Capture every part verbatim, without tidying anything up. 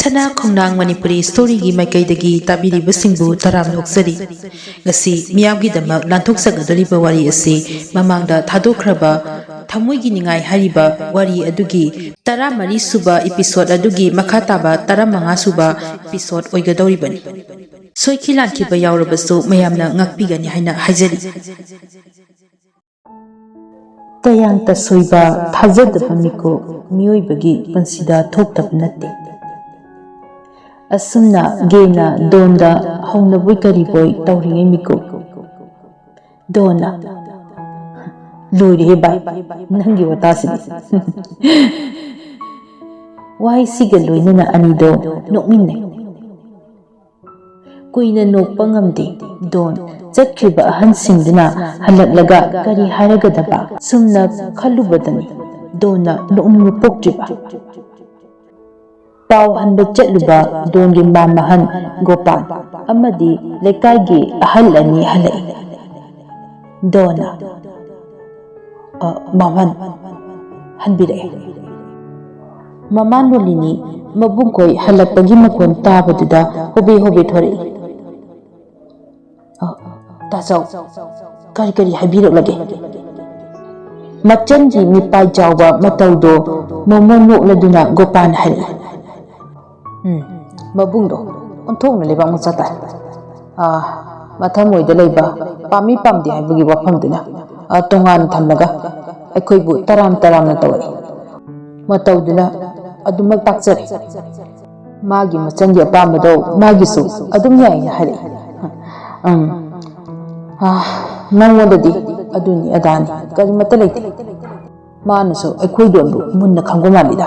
ꯁꯅꯥ ꯈꯣꯡꯅꯥꯡ ꯃꯅꯤꯄꯨꯔꯤ ꯁ꯭ꯇꯣꯔꯤꯒꯤ ꯃꯥꯏꯀꯩꯗꯒꯤ ꯇꯥꯕꯤꯔꯤꯕꯁꯤꯡꯕꯨ ꯇꯔꯥꯝꯅ ꯑꯣꯛꯆꯔꯤ꯫ ꯉꯁꯤ ꯃꯤꯌꯥꯝꯒꯤꯗꯃꯛ ꯂꯥꯟꯊꯣꯛꯆꯒꯗꯧꯔꯤꯕ ꯋꯥꯔꯤ ꯑꯁꯤ ꯃꯃꯥꯡꯗ ꯊꯥꯗꯣꯛꯈ꯭ꯔꯕ ꯊꯃꯣꯏꯒꯤ ꯅꯤꯡꯉꯥꯏ ꯍꯥꯏꯔꯤꯕ ꯋꯥꯔꯤ ꯑꯗꯨꯒꯤ ꯇꯔꯥꯃꯔꯤ ꯁꯨꯕ episode ꯑꯗꯨꯒꯤ ꯃꯈꯥ ꯇꯥꯕ ꯇꯔꯥꯃꯉꯥ ꯁꯨꯕ episode ꯑꯣꯏꯒꯗꯧꯔꯤꯕꯅꯤ꯫ ꯁꯣꯏꯈꯤ ꯂꯥꯟꯈꯤꯕ ꯌꯥꯎꯔꯕꯁꯨ ꯃꯌꯥꯝꯅ ꯉꯥꯛꯄꯤꯒꯅꯤ ꯍꯥꯏꯅ ꯍꯥꯏꯖꯔꯤ꯫ ꯇꯌꯥꯡ ꯇꯁꯣꯏꯕ ꯊꯥꯖꯗꯕ ꯃꯤꯀꯨꯞ ꯃꯤꯑꯣꯏꯕꯒꯤ ꯄꯨꯟꯁꯤꯗ ꯊꯣꯛꯇꯕ ꯅꯠꯇꯦ꯫ ꯑꯁꯨꯝꯅ ꯒꯦꯅ ꯗꯣꯟꯗ ꯍꯧꯅꯕꯣꯏ ꯀꯔꯤꯕꯣꯏ ꯇꯧꯔꯤꯉꯩ ꯃꯤꯀꯨꯞ ꯗꯣꯟꯅ, "ꯂꯣꯏꯔꯦꯍꯦ ꯚꯥꯏ, ꯅꯪꯒꯤ ꯋꯥꯇꯥꯁꯤꯗꯤ"꯫ ꯋꯥꯍꯩꯁꯤꯒ ꯂꯣꯏꯅꯅ ꯑꯅꯤꯗꯣ ꯅꯣꯛꯃꯤꯟꯅꯩ꯫ ꯀꯨꯏꯅ ꯅꯣꯛꯄ ꯉꯝꯗꯦ ꯗꯣꯟ꯫ ꯆꯠꯈ꯭ꯔꯤꯕ ꯑꯍꯟꯁꯤꯡꯗꯨꯅ ꯍꯜꯂꯛꯂꯒ ꯀꯔꯤ ꯍꯥꯏꯔꯒꯗꯕ ꯁꯨꯝꯅ ꯈꯜꯂꯨꯕꯗꯅꯤ ꯗꯣꯟꯅ ꯅꯣꯛꯅꯤꯡꯕ ꯄꯣꯛꯇ꯭ꯔꯤꯕ꯫ ꯄꯥꯎ ꯍꯟꯕ ꯆꯠꯂꯨꯕ ꯗꯣꯟꯒꯤ ꯃꯃꯥꯍꯟ ꯒꯣꯄꯥꯜ ꯑꯃꯗꯤ ꯂꯩꯀꯥꯏꯒꯤ ꯑꯍꯜ ꯑꯅꯤ ꯍꯜꯂꯛꯏ꯫ ꯗꯣꯟꯅ, "ꯑ, ꯃꯃꯥꯍꯟ ꯍꯟꯕꯤꯔꯛꯑꯦ"꯫ ꯃꯃꯥ ꯅꯣꯂꯤꯅꯤ ꯃꯕꯨꯡꯈꯣꯏ ꯍꯜꯂꯛꯄꯒꯤ ꯃꯈꯣꯟ ꯇꯥꯕꯗꯨꯗ ꯍꯣꯕꯦ ꯍꯣꯕꯦ ꯊꯣꯔꯛꯏ꯫ "ꯑ, ꯇꯥꯆꯧ, ꯀꯔꯤ ꯀꯔꯤ ꯍꯥꯏꯕꯤꯔꯛꯂꯒꯦ?" ꯃꯆꯟꯒꯤ ꯃꯤꯄꯥꯏ ꯆꯥꯎꯕ ꯃꯇꯧꯗꯣ ꯃꯣꯃꯣꯟ ꯅꯣꯛꯂꯗꯨꯅ ꯒꯣꯄꯥꯟ ꯍꯥꯏꯔꯛꯏ꯫ "ꯎꯝ, ꯃꯕꯨꯡꯗꯣ ꯑꯣꯟꯊꯣꯛꯅ ꯂꯩꯕꯥꯛ ꯃꯆꯥ ꯇꯥꯏ꯫ ꯑꯥ, ꯃꯊꯃꯣꯏꯗ ꯂꯩꯕ ꯄꯥꯝꯃꯤ ꯄꯥꯝꯗꯦ ꯍꯥꯏꯕꯒꯤ ꯋꯥꯐꯝꯗꯨꯅ, ꯑꯥ, ꯇꯣꯉꯥꯟꯅ ꯊꯝꯂꯒ ꯑꯩꯈꯣꯏꯕꯨ ꯇꯔꯥꯝ ꯇꯔꯥꯝꯅ ꯇꯧꯔꯛꯏ꯫ ꯃꯇꯧꯗꯨꯅ ꯑꯗꯨꯃꯛ ꯇꯥꯛꯆꯔꯦ꯫ ꯃꯥꯒꯤ ꯃꯆꯟꯒꯤ ꯑꯄꯥꯝꯕꯗꯣ ꯃꯥꯒꯤꯁꯨ ꯑꯗꯨꯝ ꯌꯥꯏꯅ ꯍꯥꯏꯔꯛꯏ꯫ ꯎꯝ, ꯑꯥ, ꯅꯪꯉꯣꯟꯗꯗꯤ ꯑꯗꯨꯅꯤ ꯑꯗꯥꯅꯤ ꯀꯔꯤꯃꯠꯇ ꯂꯩꯇꯦ꯫ ꯃꯥꯅꯁꯨ ꯑꯩꯈꯣꯏꯗꯣ ꯑꯗꯨ ꯃꯨꯟꯅ ꯈꯪꯕ ꯃꯥꯜꯂꯤꯗ"꯫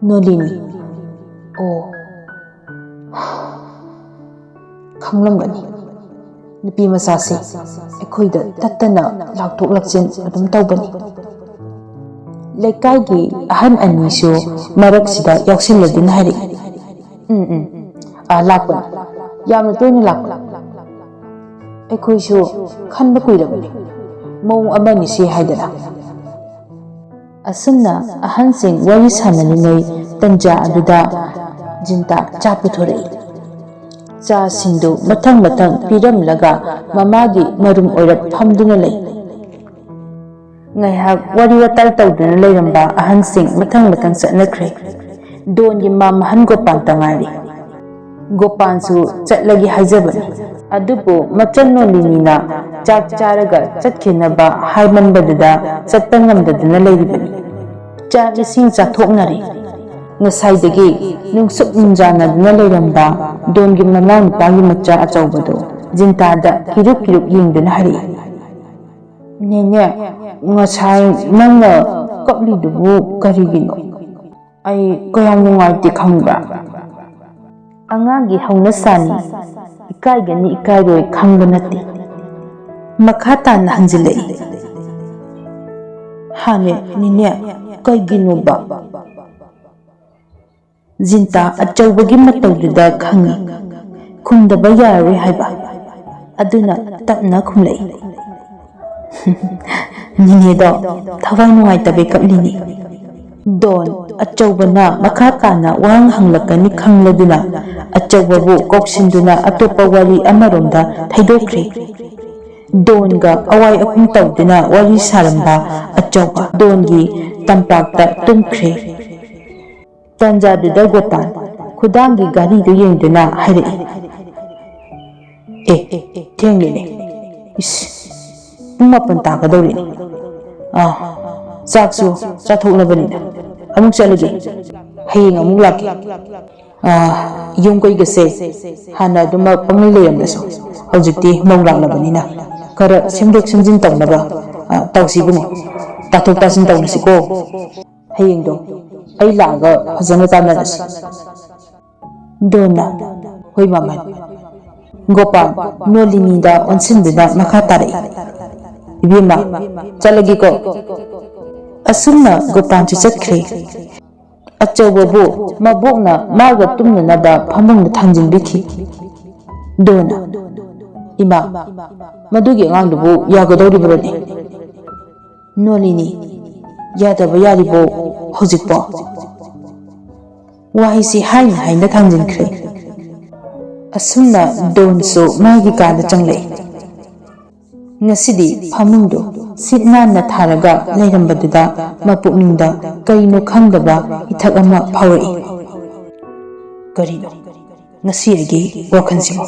ꯅꯣꯂꯤꯅꯤ, "ꯑꯣ, ꯈꯪꯂꯝꯒꯅꯤ꯫ ꯅꯨꯄꯤ ꯃꯆꯥꯁꯦ ꯑꯩꯈꯣꯏꯗ ꯇꯠꯇꯅ ꯂꯥꯛꯊꯣꯛ ꯂꯥꯛꯁꯤꯟ ꯑꯗꯨꯝ ꯇꯧꯕꯅꯤ"꯫ ꯂꯩꯀꯥꯏꯒꯤ ꯑꯍꯟ ꯑꯅꯤꯁꯨ ꯃꯔꯛꯁꯤꯗ ꯌꯥꯎꯁꯤꯜꯂꯗꯨꯅ ꯍꯥꯏꯔꯛꯏ꯫ "ꯎꯝ, ꯎꯝ, ꯑꯥ, ꯂꯥꯛꯄꯅꯤ꯫ ꯌꯥꯝꯅ ꯇꯣꯏꯅ ꯂꯥꯛꯄꯅꯤ꯫ ꯑꯩꯈꯣꯏꯁꯨ ꯈꯟꯕ ꯀꯨꯏꯔꯕꯅꯤ, ꯃꯑꯣꯡ ꯑꯃꯅꯤ ꯁꯤ ꯍꯥꯏꯗꯅ"꯫ ꯑꯁꯨꯝꯅ ꯑꯍꯟꯁꯤꯡ ꯋꯥꯔꯤ ꯁꯥꯟꯅꯔꯤꯉꯩ ꯇꯟꯖꯥ ꯑꯗꯨꯗ ꯖꯤꯟꯇꯥ ꯆꯥ ꯄꯨꯊꯣꯔꯛꯏ꯫ ꯆꯥꯁꯤꯡꯗꯨ ꯃꯊꯪ ꯃꯊꯪ ꯄꯤꯔꯝꯂꯒ ꯃꯃꯥꯒꯤ ꯃꯔꯨꯝ ꯑꯣꯏꯔꯞ ꯐꯝꯗꯨꯅ ꯂꯩ꯫ ꯉꯥꯏꯍꯥꯛ ꯋꯥꯔꯤ ꯋꯥꯇꯥꯏ ꯇꯧꯗꯨꯅ ꯂꯩꯔꯝꯕ ꯑꯍꯟꯁꯤꯡ ꯃꯊꯪ ꯃꯊꯪ ꯆꯠꯅꯈ꯭ꯔꯦ꯫ ꯗꯣꯟꯒꯤ ꯃꯃꯥꯍꯟ ꯒꯣꯄꯥꯟꯇ ꯉꯥꯏꯔꯦ꯫ ꯒꯣꯄꯥꯟꯁꯨ ꯆꯠꯂꯒꯦ ꯍꯥꯏꯖꯕꯅꯤ, ꯑꯗꯨꯕꯨ ꯃꯆꯟ ꯅꯣꯂꯤꯅꯤꯅ ꯆꯥꯛ ꯆꯥꯔꯒ ꯆꯠꯈꯤꯅꯕ ꯍꯥꯏꯃꯟꯕꯗꯨꯗ ꯆꯠꯄ ꯉꯝꯗꯗꯨꯅ ꯂꯩꯔꯤꯕꯅꯤ꯫ ꯆꯥꯛ ꯏꯁꯤꯡ ꯆꯥꯊꯣꯛꯅꯔꯦ꯫ ꯉꯁꯥꯏꯗꯒꯤ ꯅꯨꯡꯁꯨꯛ ꯅꯨꯡꯖꯥꯅꯗꯨꯅ ꯂꯩꯔꯝꯕ ꯗꯣꯟꯒꯤ ꯃꯅꯥꯎꯅꯨꯄꯥꯒꯤ ꯃꯆꯥ ꯑꯆꯧꯕꯗꯨ ꯖꯤꯟꯇꯥꯗ ꯀꯤꯔꯨꯛ ꯀꯤꯔꯨꯛ ꯌꯦꯡꯗꯨꯅ ꯍꯥꯏꯔꯛꯏ, "ꯅꯦꯅꯦ, ꯉꯁꯥꯏ ꯅꯪꯅ ꯀꯞꯂꯤꯗꯨꯕꯨ ꯀꯔꯤꯒꯤꯅꯣ? ꯑꯩ ꯀꯌꯥꯝ ꯅꯨꯡꯉꯥꯏꯇꯦ ꯈꯪꯕ꯭ꯔꯥ?" ꯑꯉꯥꯡꯒꯤ ꯍꯧꯅꯁꯥꯅꯤ, ꯏꯀꯥꯏꯒꯅꯤ ꯏꯀꯥꯏꯔꯣꯏ ꯈꯪꯕ ꯅꯠꯇꯦ꯫ ꯃꯈꯥ ꯇꯥꯅ ꯍꯪꯖꯤꯜꯂꯛꯏ, "ꯍꯥꯅꯦ, ꯅꯦꯅꯦ, ꯀꯩꯒꯤꯅꯣꯕ?" ꯖꯤꯟꯇꯥ ꯑꯆꯧꯕꯒꯤ ꯃꯇꯧꯗꯨꯗ ꯈꯪꯏ, ꯈꯨꯝꯗꯕ ꯌꯥꯔꯔꯣꯏ ꯍꯥꯏꯕ꯫ ꯑꯗꯨꯅ ꯇꯞꯅ ꯈꯨꯝꯂꯛꯏ, "ꯅꯤꯅꯦꯗꯣ ꯊꯋꯥꯏ ꯅꯨꯡꯉꯥꯏꯇꯕꯩ ꯀꯞꯂꯤꯅꯤ꯫" ꯗꯣꯟ ꯑꯆꯧꯕꯅ ꯃꯈꯥ ꯇꯥꯅ ꯋꯥꯍꯪ ꯍꯪꯂꯛꯀꯅꯤ ꯈꯪꯂꯗꯨꯅ ꯑꯆꯧꯕꯕꯨ ꯀꯧꯁꯤꯟꯗꯨꯅ ꯑꯇꯣꯞꯄ ꯋꯥꯔꯤ ꯑꯃꯔꯣꯝꯗ ꯊꯩꯗꯣꯛꯈ꯭ꯔꯦ꯫ ꯗꯣꯟꯒ ꯑꯋꯥꯏ ꯑꯈꯨꯝ ꯇꯧꯗꯨꯅ ꯋꯥꯔꯤ ꯁꯥꯔꯝꯕ ꯑꯆꯧꯕ ꯗꯣꯟꯒꯤ ꯇꯝꯄꯥꯛꯇ ꯇꯨꯝꯈ꯭ꯔꯦ꯫ ꯇꯟꯖꯥꯗꯨꯗ ꯒꯣꯄꯥꯜ ꯈꯨꯗꯥꯡꯒꯤ ꯘꯔꯤꯗꯨ ꯌꯦꯡꯗꯨꯅ ꯍꯥꯏꯔꯛꯏ, "ꯑꯦ, ꯊꯦꯡꯂꯤꯅꯦ꯫ ꯏꯁ, ꯄꯨꯡ ꯃꯥꯄꯟ ꯇꯥꯒꯗꯧꯔꯤꯅꯦ꯫ ꯑꯥ, ꯆꯥꯛꯁꯨ ꯆꯥꯊꯣꯛꯂꯕꯅꯤꯅ ꯑꯃꯨꯛ ꯆꯠꯂꯒꯦ꯫ ꯍꯌꯦꯡ ꯑꯃꯨꯛ ꯂꯥꯛꯀꯦ꯫ ꯑꯥ, ꯌꯨꯝ ꯀꯩꯒꯁꯦ ꯍꯥꯟꯅ ꯑꯗꯨꯃꯛ ꯄꯪꯂꯩ ꯂꯩꯔꯝꯂꯁꯨ ꯍꯧꯖꯤꯛꯇꯤ ꯃꯧ ꯂꯥꯛꯂꯕꯅꯤꯅ ꯈꯔ ꯁꯦꯝꯗꯣꯛ ꯁꯦꯝꯖꯤꯟ ꯇꯧꯅꯕ, ꯑꯥ, ꯇꯧꯁꯤ ꯏꯕꯨꯡꯉꯣ꯫ ꯇꯥꯊꯣꯛ ꯇꯥꯁꯤꯟ ꯇꯧꯅꯁꯤꯀꯣ꯫ ꯍꯌꯦꯡꯗꯣ ꯑꯩ ꯂꯥꯛꯑꯒ ꯐꯖꯅ ꯇꯥꯟꯅꯔꯁꯤ꯫" ꯗꯣꯟꯅ, "ꯍꯣꯏ ꯃꯃꯜ꯫" ꯒꯣꯄꯥꯜ ꯅꯣꯂꯤꯅꯤꯗ ꯑꯣꯟꯁꯤꯟꯗꯨꯅ ꯃꯈꯥ ꯇꯥꯔꯛꯏ, "ꯏꯕꯦꯝꯃ, ꯆꯠꯂꯒꯦꯀꯣ꯫" ꯑꯁꯨꯝꯅ ꯒꯣꯄꯥꯜꯁꯨ ꯆꯠꯈ꯭ꯔꯦ꯫ ꯑꯆꯧꯕꯕꯨ ꯃꯕꯣꯛꯅ ꯃꯥꯒ ꯇꯨꯝꯅꯅꯕ ꯐꯃꯨꯡꯗ ꯊꯥꯡꯖꯤꯟꯕꯤꯈꯤ꯫ ꯗꯣꯟꯅ, "ꯏꯃꯥ, ꯃꯗꯨꯒꯤ ꯑꯉꯥꯡꯗꯨꯕꯨ ꯌꯥꯒꯗꯧꯔꯤꯕ꯭ꯔꯅꯦ?" ꯅꯣꯂꯤꯅꯤ, "ꯌꯥꯗꯕ ꯌꯥꯔꯤꯕꯣ ꯍꯧꯖꯤꯛꯄꯣ?" ꯋꯥꯍꯩꯁꯤ ꯍꯥꯏꯅ ꯍꯥꯏꯅ ꯊꯥꯡꯖꯤꯟꯈ꯭ꯔꯦ꯫ ꯑꯁꯨꯝꯅ ꯗꯣꯟꯁꯨ ꯃꯥꯒꯤ ꯀꯥꯗ ꯆꯪꯂꯛꯏ꯫ ꯉꯁꯤꯗꯤ ꯐꯃꯨꯡꯗꯨ ꯁꯤꯠ ꯅꯥꯟꯅ ꯊꯥꯔꯒ ꯂꯩꯔꯝꯕꯗꯨꯗ ꯃꯄꯨꯛꯅꯤꯡꯗ ꯀꯔꯤꯅꯣ ꯈꯪꯗꯕ ꯏꯊꯛ ꯑꯃ ꯐꯥꯎꯔꯛꯏ꯫ ꯀꯔꯤꯅꯣ ꯉꯁꯤ ꯑꯩꯒꯤ ꯋꯥꯈꯜꯁꯤꯕꯨ?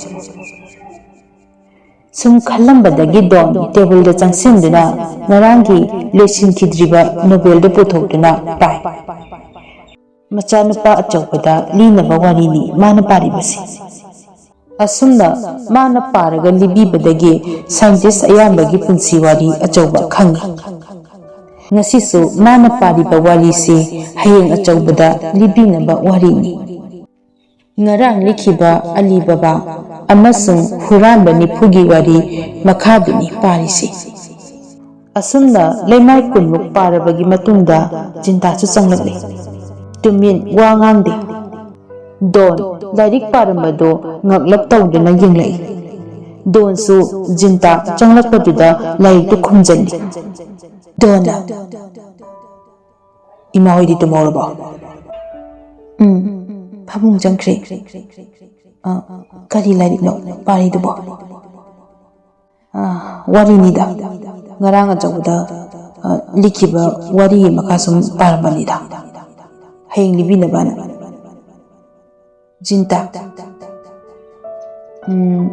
ꯁꯨꯝ ꯈꯜꯂꯝꯕꯗꯒꯤ ꯗꯣꯟ ꯇꯦꯕꯜꯗ ꯆꯪꯁꯤꯟꯗꯨꯅ ꯉꯔꯥꯡꯒꯤ ꯂꯣꯏꯁꯤꯟꯈꯤꯗ꯭ꯔꯤꯕ ꯅꯣꯕꯦꯜꯗꯨ ꯄꯨꯊꯣꯛꯇꯨꯅ ꯄꯥꯏ꯫ ꯃꯆꯥꯅꯨꯄꯥ ꯑꯆꯧꯕꯗ ꯂꯤꯅꯕ ꯋꯥꯔꯤꯅꯤ ꯃꯥꯅ ꯄꯥꯔꯤꯕꯁꯤ꯫ ꯑꯁꯨꯝꯅ ꯃꯥꯅ ꯄꯥꯔꯒ ꯂꯤꯕꯤꯕꯗꯒꯤ ꯁꯥꯏꯟꯇꯤꯁ ꯑꯌꯥꯝꯕꯒꯤ ꯄꯨꯟꯁꯤ ꯋꯥꯔꯤ ꯑꯆꯧꯕ ꯈꯪꯉꯤ꯫ ꯉꯁꯤꯁꯨ ꯃꯥꯅ ꯄꯥꯔꯤꯕ ꯋꯥꯔꯤꯁꯤ ꯍꯌꯦꯡ ꯑꯆꯧꯕꯗ ꯂꯤꯕꯤꯅꯕ ꯋꯥꯔꯤꯅꯤ꯫ ꯉꯔꯥꯡ ꯂꯤꯈꯤꯕ ꯑꯂꯤ ꯕꯕꯥ ꯑꯃꯁꯨꯡ ꯍꯨꯔꯥꯟꯕ ꯅꯤꯐꯨꯒꯤ ꯋꯥꯔꯤ ꯃꯈꯥꯗꯨꯅꯤ ꯄꯥꯔꯤꯁꯤ꯫ ꯑꯁꯨꯝꯅ ꯂꯩꯃꯥꯏ ꯀꯨꯟꯃꯨꯛ ꯄꯥꯔꯕꯒꯤ ꯃꯇꯨꯡꯗ ꯖꯤꯟꯇꯥꯁꯨ ꯆꯪꯂꯛꯂꯦ꯫ ꯇꯨꯃꯤꯟ ꯋꯥ ꯉꯥꯡꯗꯦ꯫ ꯗꯣꯟ ꯂꯥꯏꯔꯤꯛ ꯄꯥꯔꯝꯕꯗꯨ ꯉꯛꯂꯞ ꯇꯧꯗꯨꯅ ꯌꯦꯡꯂꯛꯏ꯫ ꯗꯣꯟꯁꯨ ꯖꯤꯟꯇꯥ ꯆꯪꯂꯛꯄꯗꯨꯗ ꯂꯥꯏꯔꯤꯛꯇꯨ ꯈꯨꯝꯖꯤꯜꯂꯤ꯫ ꯗꯣꯟꯅ, "ꯏꯃꯥ ꯍꯣꯏꯗꯤ ꯇꯨꯝꯍꯧꯔꯕꯣ?" "ꯎꯝ, ꯐꯃꯨꯡ ꯆꯪꯈ꯭ꯔꯦ꯫ ꯑ, ꯀꯔꯤ ꯂꯥꯏꯔꯤꯛꯅꯣ ꯄꯥꯔꯤꯗꯨꯕꯣ?" "ꯑ, ꯋꯥꯔꯤꯅꯤꯗ꯫ ꯉꯔꯥꯡ ꯑꯆꯧꯕꯗ, ꯑ, ꯂꯤꯈꯤꯕ ꯋꯥꯔꯤ ꯃꯈꯥ ꯁꯨꯝ ꯄꯥꯔꯝꯕꯅꯤꯗ꯫ ꯍꯌꯦꯡ ꯂꯤꯕꯤꯅꯕꯅ꯫" ꯖꯤꯟꯇꯥ, "ꯎꯝ,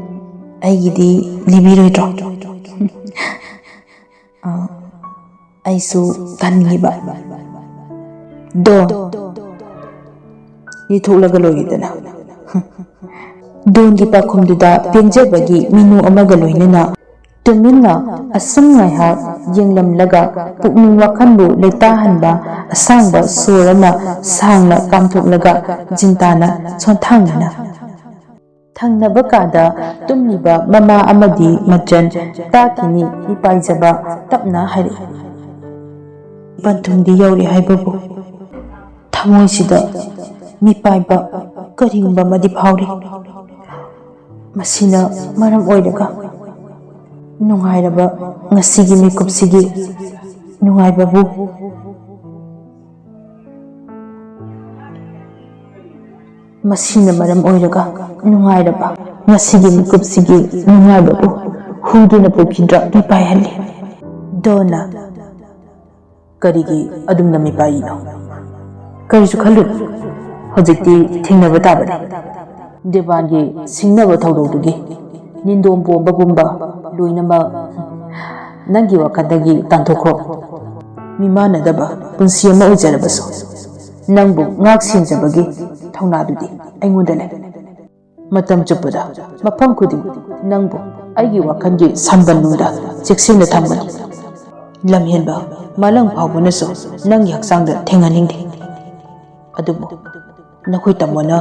ꯑꯩꯒꯤꯗꯤ ꯂꯤꯕꯤꯔꯣꯏꯗ꯭ꯔꯣ?" "ꯑ, ꯑꯩꯁꯨ ꯇꯥꯅꯤꯡꯉꯤꯕ꯫" "ꯗꯣꯟ, ꯂꯤꯊꯣꯛꯂꯒ ꯂꯣꯏꯔꯦꯗꯅ꯫" ꯗꯣꯟꯒꯤ ꯄꯥꯎꯈꯨꯝꯗꯨꯗ ꯄꯦꯟꯖꯕꯒꯤ ꯃꯤꯅꯨ ꯑꯃꯒ ꯂꯣꯏꯅꯅ ꯇꯨꯃꯤꯟꯅ ꯑꯁꯨꯝ ꯉꯥꯏꯍꯥꯛ ꯌꯦꯡꯂꯝꯂꯒ ꯄꯨꯛꯅꯤꯡ ꯋꯥꯈꯜꯕꯨ ꯂꯩꯇꯥꯍꯟꯕ ꯑꯁꯥꯡꯕ ꯁꯣꯔ ꯑꯃ ꯁꯥꯡꯅ ꯀꯥꯝꯊꯣꯛꯂꯒ ꯖꯤꯟꯇꯥꯅ ꯁꯣꯟꯊꯥꯡꯅꯅ ꯊꯪꯅꯕ ꯀꯥꯗ ꯇꯨꯝꯂꯤꯕ ꯃꯃꯥ ꯑꯃꯗꯤ ꯃꯆꯟ ꯇꯥꯈꯤꯅꯤ ꯃꯤꯄꯥꯏꯖꯕ ꯇꯞꯅ ꯍꯥꯏꯔꯛꯏ꯫ ꯄꯟꯊꯨꯡꯗꯤ ꯌꯧꯔꯦ ꯍꯥꯏꯕꯕꯨ ꯊꯃꯣꯏꯁꯤꯗ ꯃꯤꯄꯥꯏꯕ ꯀꯔꯤꯒꯨꯝꯕ ꯑꯃꯗꯤ ꯐꯥꯎꯔꯤ꯫ ꯃꯁꯤꯅ ꯃꯔꯝ ꯑꯣꯏꯔꯒ ꯅꯨꯡꯉꯥꯏꯔꯕ ꯉꯁꯤꯒꯤ ꯃꯤꯀꯨꯞꯁꯤꯒꯤ ꯅꯨꯡꯉꯥꯏꯕꯕꯨ ꯃꯁꯤꯅ ꯃꯔꯝ ꯑꯣꯏꯔꯒ ꯅꯨꯡꯉꯥꯏꯔꯕ ꯉꯁꯤꯒꯤ ꯃꯤꯀꯨꯞꯁꯤꯒꯤ ꯅꯨꯡꯉꯥꯏꯕꯕꯨ ꯍꯨꯗꯨꯅ ꯄꯨꯈꯤꯗ꯭ꯔꯥ ꯃꯤꯄꯥꯏꯍꯜꯂꯤ꯫ ꯗꯣꯟꯅ꯫ ꯀꯔꯤꯒꯤ ꯑꯗꯨꯝꯅ ꯃꯤꯄꯥꯏꯔꯤꯅꯣ? ꯀꯔꯤꯁꯨ ꯈꯜꯂꯨꯅꯨ, ꯍꯧꯖꯤꯛꯇꯤ ꯊꯦꯡꯅꯕ ꯇꯥꯕꯅꯤ꯫ ꯗꯦꯕꯥꯟꯒꯤ ꯁꯤꯡꯅꯕ ꯊꯧꯗꯣꯛꯇꯨꯒꯤ ꯅꯤꯟꯗꯣꯝ ꯄꯣꯝꯕꯒꯨꯝꯕ ꯂꯣꯏꯅꯃꯛ ꯅꯪꯒꯤ ꯋꯥꯈꯜꯗꯒꯤ ꯇꯥꯟꯊꯣꯛꯈ꯭ꯔꯣ꯫ ꯃꯤꯃꯥꯟꯅꯗꯕ ꯄꯨꯟꯁꯤ ꯑꯃ ꯑꯣꯏꯖꯔꯕꯁꯨ ꯅꯪꯕꯨ ꯉꯥꯛ ꯁꯦꯟꯖꯕꯒꯤ ꯊꯧꯅꯥꯗꯨꯗꯤ ꯑꯩꯉꯣꯟꯗ ꯂꯩ꯫ ꯃꯇꯝ ꯆꯨꯞꯄꯗ ꯃꯐꯝ ꯈꯨꯗꯤꯡ ꯅꯪꯕꯨ ꯑꯩꯒꯤ ꯋꯥꯈꯜꯒꯤ ꯁꯝꯕꯟꯗ ꯆꯦꯛꯁꯤꯟꯅ ꯊꯝꯒꯅꯤ꯫ ꯂꯝꯍꯦꯟꯕ ꯃꯥꯂꯪ ꯐꯥꯎꯕꯅꯁꯨ ꯅꯪꯒꯤ ꯍꯛꯆꯥꯡꯗ ꯊꯦꯡꯍꯟꯅꯤꯡꯗꯦ꯫ ꯑꯗꯨꯕꯨ ꯅꯈꯣꯏ ꯇꯥꯃꯣꯅ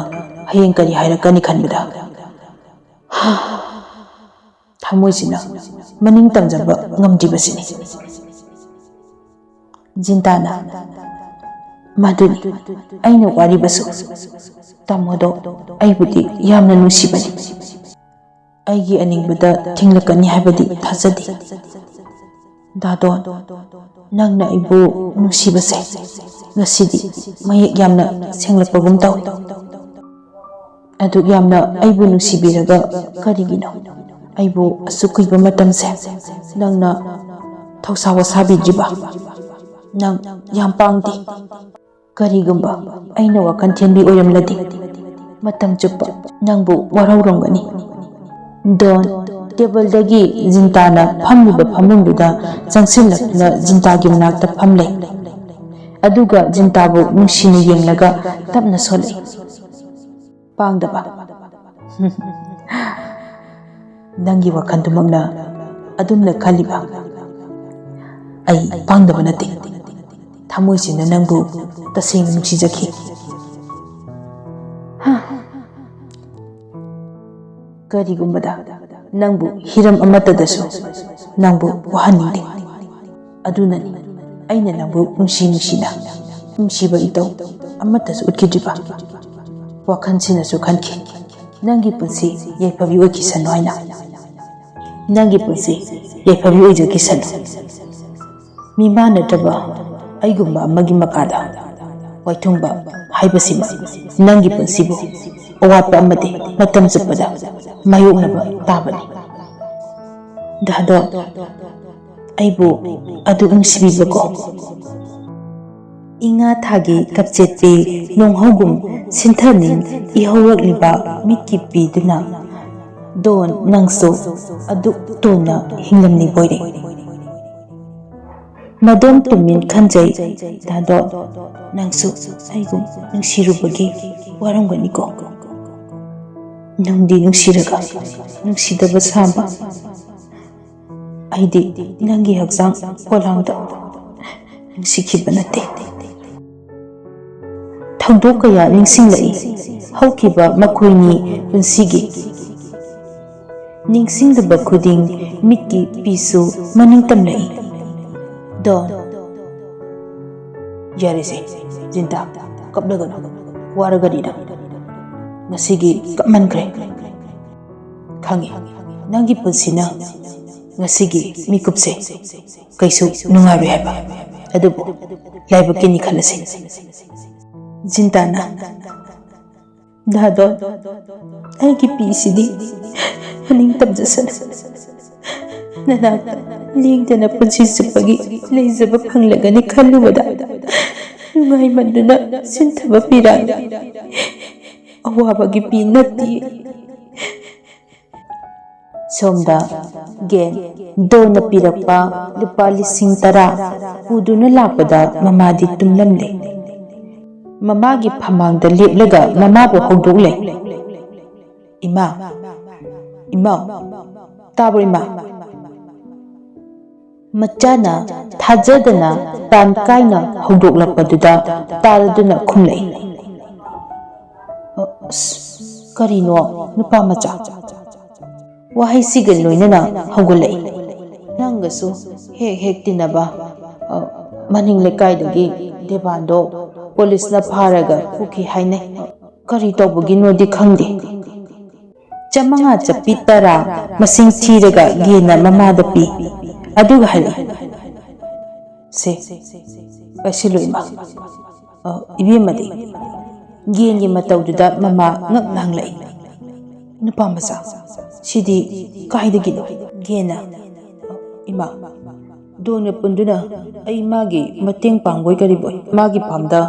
ꯍꯌꯦꯡ ꯀꯔꯤ ꯍꯥꯏꯔꯛꯀꯅꯤ ꯈꯟꯕꯗ ꯊꯃꯣꯏꯁꯤꯅ ꯃꯅꯤꯡ ꯇꯝꯖꯕ ꯉꯝꯗ꯭ꯔꯤꯕꯁꯤꯅꯤ꯫ ꯖꯤꯟꯇꯥꯅ꯫ ꯃꯗꯨꯅꯤ ꯑꯩꯅ ꯋꯥꯔꯤꯕꯁꯨ꯫ ꯇꯥꯃꯣꯗꯣ ꯑꯩꯕꯨꯗꯤ ꯌꯥꯝꯅ ꯅꯨꯡꯁꯤꯕꯅꯤ꯫ ꯑꯩꯒꯤ ꯑꯅꯤꯡꯕꯗ ꯊꯤꯡꯂꯛꯀꯅꯤ ꯍꯥꯏꯕꯗꯤ ꯊꯥꯖꯗꯦ꯫ ꯗꯥꯗꯣꯟ, ꯅꯪꯅ ꯑꯩꯕꯨ ꯅꯨꯡꯁꯤꯕꯁꯦ ꯉꯁꯤꯗꯤ ꯃꯌꯦꯛ ꯌꯥꯝꯅ ꯁꯦꯡꯂꯛꯄꯒꯨꯝ ꯇꯧꯏ꯫ ꯑꯗꯨꯛ ꯌꯥꯝꯅ ꯑꯩꯕꯨ ꯅꯨꯡꯁꯤꯕꯤꯔꯒ ꯀꯔꯤꯒꯤꯅꯣ ꯑꯩꯕꯨ ꯑꯁꯨꯛ ꯀꯨꯏꯕ ꯃꯇꯝꯁꯦ ꯅꯪꯅ ꯊꯧꯁꯥ ꯋꯥꯁꯥꯕꯤꯗ꯭ꯔꯤꯕ? ꯅꯪ ꯌꯥꯝ ꯄꯥꯡꯗꯦ꯫ ꯀꯔꯤꯒꯨꯝꯕ ꯑꯩꯅ ꯋꯥꯈꯜ ꯊꯦꯟꯕꯤ ꯑꯣꯏꯔꯝꯂꯗꯤ ꯃꯇꯝ ꯆꯨꯞꯄ ꯅꯪꯕꯨ ꯋꯥꯔꯧꯔꯝꯒꯅꯤ꯫ ꯗꯣꯟ, ꯇꯦꯕꯜꯗꯒꯤ ꯖꯤꯟꯇꯥꯅ ꯐꯝꯂꯤꯕ ꯐꯃꯨꯡꯗꯨꯗ ꯆꯪꯁꯤꯜꯂꯛꯇꯨꯅ ꯖꯤꯟꯇꯥꯒꯤ ꯃꯅꯥꯛꯇ ꯐꯝꯂꯦ꯫ ꯑꯗꯨꯒ ꯖꯤꯟꯇꯥꯕꯨ ꯅꯨꯡꯁꯤꯅ ꯌꯦꯡꯂꯒ ꯇꯞꯅ ꯁꯣꯜꯂꯛꯏ꯫ ꯄꯥꯡꯗꯕ꯫ ꯅꯪꯒꯤ ꯋꯥꯈꯜꯗꯨꯃꯛꯅ ꯑꯗꯨꯝꯅ ꯈꯜꯂꯤꯕ? ꯑꯩ ꯄꯥꯡꯗꯕ ꯅꯠꯇꯦ꯫ ꯊꯃꯣꯏꯁꯤꯅ ꯅꯪꯕꯨ ꯇꯁꯦꯡꯅ ꯅꯨꯡꯁꯤꯖꯈꯤ꯫ ꯀꯔꯤꯒꯨꯝꯕꯗ ꯅꯪꯕꯨ ꯍꯤꯔꯝ ꯑꯃꯠꯇꯗꯁꯨ ꯅꯪꯕꯨ ꯋꯥꯍꯟꯅꯤꯡꯗꯦ꯫ ꯑꯗꯨꯅꯅꯤ ꯑꯩꯅ ꯅꯪꯕꯨ ꯅꯨꯡꯁꯤ ꯅꯨꯡꯁꯤꯅ ꯅꯨꯡꯁꯤꯕ ꯏꯇꯧ ꯑꯃꯠꯇꯁꯨ ꯎꯠꯈꯤꯗ꯭ꯔꯤꯕ꯫ ꯋꯥꯈꯜꯁꯤꯅꯁꯨ ꯈꯟꯈꯤ, ꯅꯪꯒꯤ ꯄꯨꯟꯁꯤ ꯌꯥꯏꯐꯕꯤ ꯑꯣꯏꯈꯤꯁꯅꯨ ꯍꯥꯏꯅ꯫ ꯅꯪꯒꯤ ꯄꯨꯟꯁꯤ ꯌꯥꯏꯐꯕꯤ ꯑꯣꯏꯖꯈꯤꯁꯅꯨ꯫ ꯃꯤꯃꯥꯟꯅꯗ꯭ꯔꯕ ꯑꯩꯒꯨꯝꯕ ꯑꯃꯒꯤ ꯃꯀꯥꯗ ꯋꯥꯏꯊꯨꯡꯕ ꯍꯥꯏꯕꯁꯤꯃ ꯅꯪꯒꯤ ꯄꯨꯟꯁꯤꯕꯨ ꯑꯋꯥꯠꯄ ꯑꯃꯗꯤ ꯃꯇꯝ ꯆꯨꯞꯄꯗ ꯃꯥꯌꯣꯛꯅꯕ ꯇꯥꯕꯅꯤ꯫ ꯗꯥꯗꯣ, ꯑꯩꯕꯨ ꯑꯗꯨꯛ ꯅꯨꯡꯁꯤꯕꯤꯕꯀꯣ꯫ ꯏꯉꯥ ꯊꯥꯒꯤ ꯀꯞꯆꯦꯠꯄꯤ ꯅꯣꯡꯍꯧꯒꯨꯝ ꯁꯤꯟꯊꯅꯤꯡ ꯏꯍꯧꯔꯛꯂꯤꯕ ꯃꯤꯠꯀꯤ ꯄꯤꯗꯨꯅ, ꯗꯣꯟ, ꯅꯪꯁꯨ ꯑꯗꯨꯛ ꯇꯣꯟꯅ ꯍꯤꯡꯂꯝꯂꯤꯕꯣꯏꯔꯦ꯫ ꯃꯗꯣꯝ ꯇꯨꯃꯤꯟ ꯈꯟꯖꯩ, ꯗꯥꯗꯣ, ꯅꯪꯁꯨ ꯑꯩꯕꯨ ꯅꯨꯡꯁꯤꯔꯨꯕꯒꯤ ꯋꯥꯔꯝꯒꯅꯤꯀꯣ꯫ ꯅꯨꯡꯗꯤ ꯅꯨꯡꯁꯤꯔꯒ ꯅꯨꯡꯁꯤꯗꯕ ꯁꯥꯕ꯫ ꯑꯩꯗꯤ ꯅꯪꯒꯤ ꯍꯛꯆꯥꯡ ꯄꯣꯂꯥꯡꯗ ꯅꯨꯡꯁꯤꯈꯤꯕ ꯅꯠꯇꯦ꯫ ꯊꯧꯗꯣꯛ ꯀꯌꯥ ꯅꯤꯡꯁꯤꯡꯂꯛꯏ꯫ ꯍꯧꯈꯤꯕ ꯃꯈꯣꯏꯅꯤ ꯄꯨꯟꯁꯤꯒꯤ꯫ ꯅꯤꯡꯁꯤꯡꯗꯕ ꯈꯨꯗꯤꯡ ꯃꯤꯠꯀꯤ ꯄꯤꯁꯨ ꯃꯅꯤꯡ ꯇꯝꯂꯛꯏ꯫ ꯗꯣꯟ꯫ ꯌꯥꯔꯦꯁꯦ, ꯖꯤꯟꯇꯥ, ꯀꯞꯂꯒꯅꯨ꯫ ꯋꯥꯔꯒꯗꯤ ꯅꯪ ꯉꯁꯤꯒꯤ ꯀꯞꯃꯟꯈ꯭ꯔꯦ꯫ ꯈꯪꯉꯤ, ꯅꯪꯒꯤ ꯄꯨꯟꯁꯤꯅ ꯉꯁꯤꯒꯤ ꯃꯤꯀꯨꯞꯁꯦ ꯀꯩꯁꯨ ꯅꯨꯡꯉꯥꯏꯔꯣꯏ ꯍꯥꯏꯕ꯫ ꯑꯗꯨꯕꯨ ꯂꯥꯏꯕꯛꯀꯤꯅꯤ ꯈꯜꯂꯁꯤ꯫ ꯖꯤꯟꯇꯥꯅ, ꯗꯥꯗꯣ, ꯑꯩꯒꯤ ꯄꯤꯁꯤꯗꯤ ꯃꯅꯤꯡ ꯇꯝꯖꯁꯅꯨ꯫ ꯅꯅꯥꯛꯇ ꯂꯦꯡꯗꯅ ꯄꯨꯟꯁꯤ ꯆꯨꯞꯄꯒꯤ ꯂꯩꯖꯕ ꯐꯪꯂꯒꯅꯤ ꯈꯜꯂꯨꯕꯗ ꯅꯨꯡꯉꯥꯏꯃꯟꯗꯨꯅ ꯁꯤꯟꯊꯕ ꯄꯤꯔꯥꯡ꯫ ꯑꯋꯥꯕꯒꯤ ꯄꯤ ꯅꯠꯇꯦ꯫ ꯁꯣꯝꯗ ꯒꯦꯟ ꯗꯣꯟꯅ ꯄꯤꯔꯛꯄ ꯂꯨꯄꯥ ꯂꯤꯁꯤꯡ ꯇꯔꯥ ꯄꯨꯗꯨꯅ ꯂꯥꯛꯄꯗ ꯃꯃꯥꯗꯤ ꯇꯨꯝꯂꯝꯂꯦ꯫ ꯃꯃꯥꯒꯤ ꯐꯃꯥꯡꯗ ꯂꯦꯞꯂꯒ ꯃꯃꯥꯕꯨ ꯍꯧꯗꯣꯛꯂꯦ꯫ "ꯏꯃꯥ, ꯏꯃꯥ, ꯇꯥꯕ꯭ꯔꯣ ꯏꯃꯥ?" ꯃꯆꯥꯅ ꯊꯥꯖꯗꯅ ꯇꯥꯟ ꯀꯥꯏꯅ ꯍꯧꯗꯣꯛꯂꯛꯄꯗꯨꯗ ꯇꯥꯔꯗꯨꯅ ꯈꯨꯝꯂꯛꯏ꯫ "ꯑꯁ, ꯀꯔꯤꯅꯣ ꯅꯨꯄꯥ ꯃꯆꯥ?" ꯋꯥꯍꯩꯁꯤꯒ ꯂꯣꯏꯅꯅ ꯍꯧꯒꯠꯂꯛꯏ꯫ "ꯅꯪꯒꯁꯨ ꯍꯦꯛ ꯍꯦꯛ ꯇꯤꯟꯅꯕ, ꯑ, ꯃꯅꯤꯡ ꯂꯩꯀꯥꯏꯗꯒꯤ ꯗꯦꯕꯥꯟꯗꯣ ꯄꯨꯂꯤꯁꯅ ꯐꯥꯔꯒ ꯄꯨꯈꯤ ꯍꯥꯏꯅꯩ꯫ ꯀꯔꯤ ꯇꯧꯕꯒꯤꯅꯣꯗꯤ ꯈꯪꯗꯦ꯫ ꯆꯥꯃꯉꯥ ꯆꯞꯄꯤ ꯇꯔꯥ ꯃꯁꯤꯡ ꯊꯤꯔꯒ ꯒꯦꯟꯅ ꯃꯃꯥꯗ ꯄꯤ꯫ ꯑꯗꯨꯒ ꯍꯥꯏꯔꯛꯏ, ꯁꯦ, ꯄꯥꯏꯁꯤꯜꯂꯨ ꯏꯃꯥ꯫ ꯑ, ꯏꯕꯦꯝꯃꯗꯤ ꯒꯦꯟꯒꯤ ꯃꯇꯧꯗꯨꯗ ꯃꯃꯥ ꯉꯛ ꯂꯥꯡꯂꯛꯏ꯫ "ꯅꯨꯄꯥ ꯃꯆꯥ, ꯁꯤꯗꯤ ꯀꯥꯏꯗꯒꯤꯅꯣ?" ꯒꯦꯟꯅ, "ꯑ, ꯏꯃꯥ, ꯗꯣꯟꯒ ꯄꯨꯟꯗꯨꯅ ꯑꯩ ꯃꯥꯒꯤ ꯃꯇꯦꯡ ꯄꯥꯡꯕꯣꯏ ꯀꯔꯤꯕꯣꯏ ꯃꯥꯒꯤ ꯐꯥꯝꯗ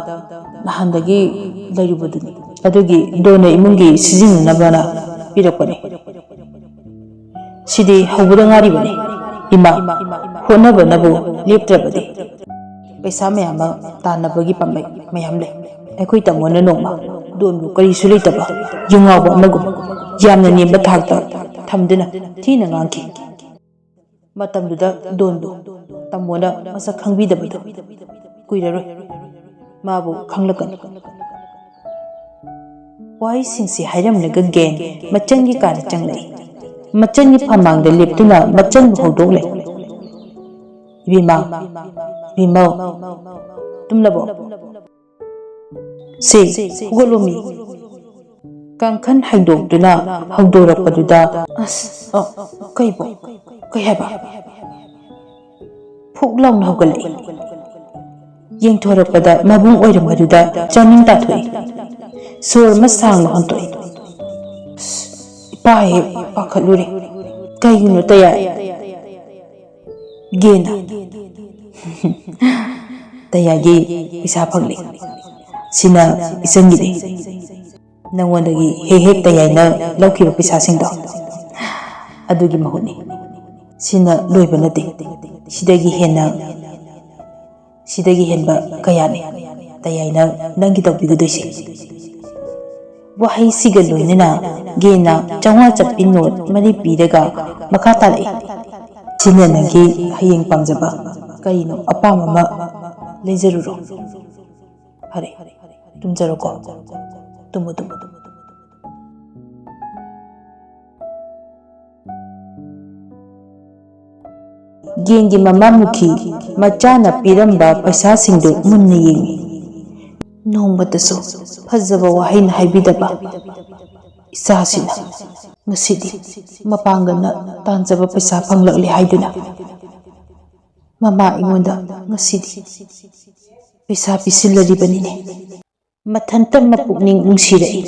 ꯅꯍꯥꯟꯗꯒꯤ ꯂꯩꯔꯨꯕꯗꯨꯅꯤ꯫ ꯑꯗꯨꯒꯤ ꯗꯣꯟꯅ ꯏꯃꯨꯡꯒꯤ ꯁꯤꯖꯤꯟꯅꯅꯕꯅ ꯄꯤꯔꯛꯄꯅꯤ꯫ ꯁꯤꯗꯤ ꯍꯧꯕꯗ ꯉꯥꯏꯔꯤꯕꯅꯤ꯫ ꯏꯃꯥ, ꯍꯣꯠꯅꯕꯅꯕꯨ ꯂꯦꯞꯇ꯭ꯔꯕꯗꯤ ꯄꯩꯁꯥ ꯃꯌꯥꯝ ꯑꯃ ꯇꯥꯟꯅꯕꯒꯤ ꯄꯥꯝꯕꯩ ꯃꯌꯥꯝ ꯂꯩ꯫ ꯑꯩꯈꯣꯏ ꯇꯥꯃꯣꯅ ꯅꯣꯡꯃ ꯗꯣꯟꯕꯨ ꯀꯔꯤꯁꯨ ꯂꯩꯇꯕ ꯌꯨꯉꯥꯎꯕ ꯑꯃꯒꯨꯝ ꯌꯥꯝꯅ ꯅꯦꯝꯕ ꯊꯥꯛꯇ ꯊꯝꯗꯨꯅ ꯊꯤꯅ ꯉꯥꯡꯈꯤ꯫ ꯃꯇꯝꯗꯨꯗ ꯗꯣꯟꯕꯨ ꯇꯥꯃꯣꯅ ꯃꯁꯛ ꯈꯪꯕꯤꯗꯕꯗꯨ ꯀꯨꯏꯔꯔꯣꯏ꯫ ꯃꯥꯕꯨ ꯈꯪꯂꯛꯀꯅꯤ꯫" ꯋꯥꯍꯩꯁꯤꯡꯁꯤ ꯍꯥꯏꯔꯝꯂꯒ ꯒꯦꯟ ꯃꯆꯟꯒꯤ ꯀꯥꯗ ꯆꯪꯂꯛꯏ꯫ ꯃꯆꯟꯒꯤ ꯐꯝꯃꯥꯡꯗ ꯂꯦꯞꯇꯨꯅ ꯃꯆꯟꯕꯨ ꯍꯧꯗꯣꯛꯂꯦ꯫ "ꯏꯕꯦꯝꯃ, ꯏꯕꯦꯝꯃꯧ, ꯇꯨꯝꯂꯕꯣ? ꯁꯦ, ꯍꯧꯒꯠꯂꯣꯃꯤ꯫" ꯀꯥꯡꯈꯟ ꯍꯥꯏꯗꯣꯛꯇꯨꯅ ꯍꯧꯗꯣꯔꯛꯄꯗꯨꯗ, "ꯑꯁ, ꯑ, ꯀꯩꯕꯣ? ꯀꯩ ꯍꯥꯏꯕ?" ꯐꯨꯛ ꯂꯥꯎꯅ ꯍꯧꯒꯠꯂꯛꯏ꯫ ꯌꯦꯡꯊꯣꯔꯛꯄꯗ ꯃꯕꯨꯡ ꯑꯣꯏꯔꯝꯕꯗꯨꯗ ꯆꯥꯅꯤꯡ ꯇꯥꯊꯣꯛꯏ꯫ ꯁꯣꯔ ꯑꯃ ꯁꯥꯡꯅ ꯍꯣꯟꯇꯣꯛꯏ꯫ "ꯑꯁ, ꯏꯄꯥ ꯍꯦꯛ ꯄꯥꯈꯠꯂꯨꯔꯦ꯫ ꯀꯩꯒꯤꯅꯣ ꯇꯌꯥꯏ?" ꯒꯦꯟꯅ, "ꯇꯌꯥꯏꯒꯤ ꯄꯩꯁꯥ ꯐꯪꯂꯤ꯫ ꯁꯤꯅ ꯏꯆꯟꯒꯤꯅꯤ꯫ ꯅꯉꯣꯟꯗꯒꯤ ꯍꯦꯛ ꯍꯦꯛ ꯇꯌꯥꯏꯅ ꯂꯧꯈꯤꯕ ꯄꯩꯁꯥꯁꯤꯡꯗꯣ, ꯑꯗꯨꯒꯤ ꯃꯍꯨꯠꯅꯤ꯫ ꯁꯤꯅ ꯂꯣꯏꯕ ꯅꯠꯇꯦ꯫ ꯁꯤꯗꯒꯤ ꯍꯦꯟꯅ, ꯁꯤꯗꯒꯤ ꯍꯦꯟꯕ ꯀꯌꯥꯅꯤ ꯇꯌꯥꯏꯅ ꯅꯪꯒꯤ ꯇꯧꯕꯤꯒꯗꯣꯏꯁꯦ꯫" ꯋꯥꯍꯩꯁꯤꯒ ꯂꯣꯏꯅꯅ ꯒꯦꯟꯅ ꯆꯥꯝꯃꯉꯥ ꯆꯠꯄꯤ ꯅꯣꯠ ꯃꯔꯤ ꯄꯤꯔꯒ ꯃꯈꯥ ꯇꯥꯔꯛꯏ꯫ "ꯁꯤꯅ ꯅꯪꯒꯤ ꯍꯌꯦꯡ ꯄꯥꯝꯖꯕ ꯀꯔꯤꯅꯣ ꯑꯄꯥꯝꯕ ꯑꯃ ꯂꯩꯖꯔꯨꯔꯣ꯫ ꯐꯔꯦ, ꯇꯨꯝꯖꯔꯣꯀꯣ꯫ ꯇꯨꯝꯃꯨ, ꯇꯨꯝꯃꯨ, ꯇꯨꯝꯃꯨ꯫" ꯒꯦꯟꯒꯤ ꯃꯃꯥ ꯃꯨꯈꯤ ꯃꯆꯥꯅ ꯄꯤꯔꯝꯕ ꯄꯩꯁꯥꯁꯤꯡꯗꯨ ꯃꯨꯟꯅ ꯌꯦꯡꯏ꯫ ꯅꯣꯡꯃꯇꯁꯨ ꯐꯖꯕ ꯋꯥꯍꯩꯅ ꯍꯥꯏꯕꯤꯗꯕ ꯏꯆꯥꯁꯤꯅ ꯉꯁꯤꯗꯤ ꯃꯄꯥꯡꯒꯜꯅ ꯇꯥꯟꯖꯕ ꯄꯩꯁꯥ ꯐꯪꯂꯛꯂꯦ ꯍꯥꯏꯗꯨꯅ ꯃꯃꯥ ꯑꯩꯉꯣꯟꯗ ꯉꯁꯤꯗꯤ ꯄꯩꯁꯥ ꯄꯤꯁꯤꯜꯂꯔꯤꯕꯅꯤꯅꯦ꯫ ꯃꯊꯟꯇ ꯃꯄꯨꯛꯅꯤꯡ ꯅꯨꯡꯁꯤꯔꯛꯏ꯫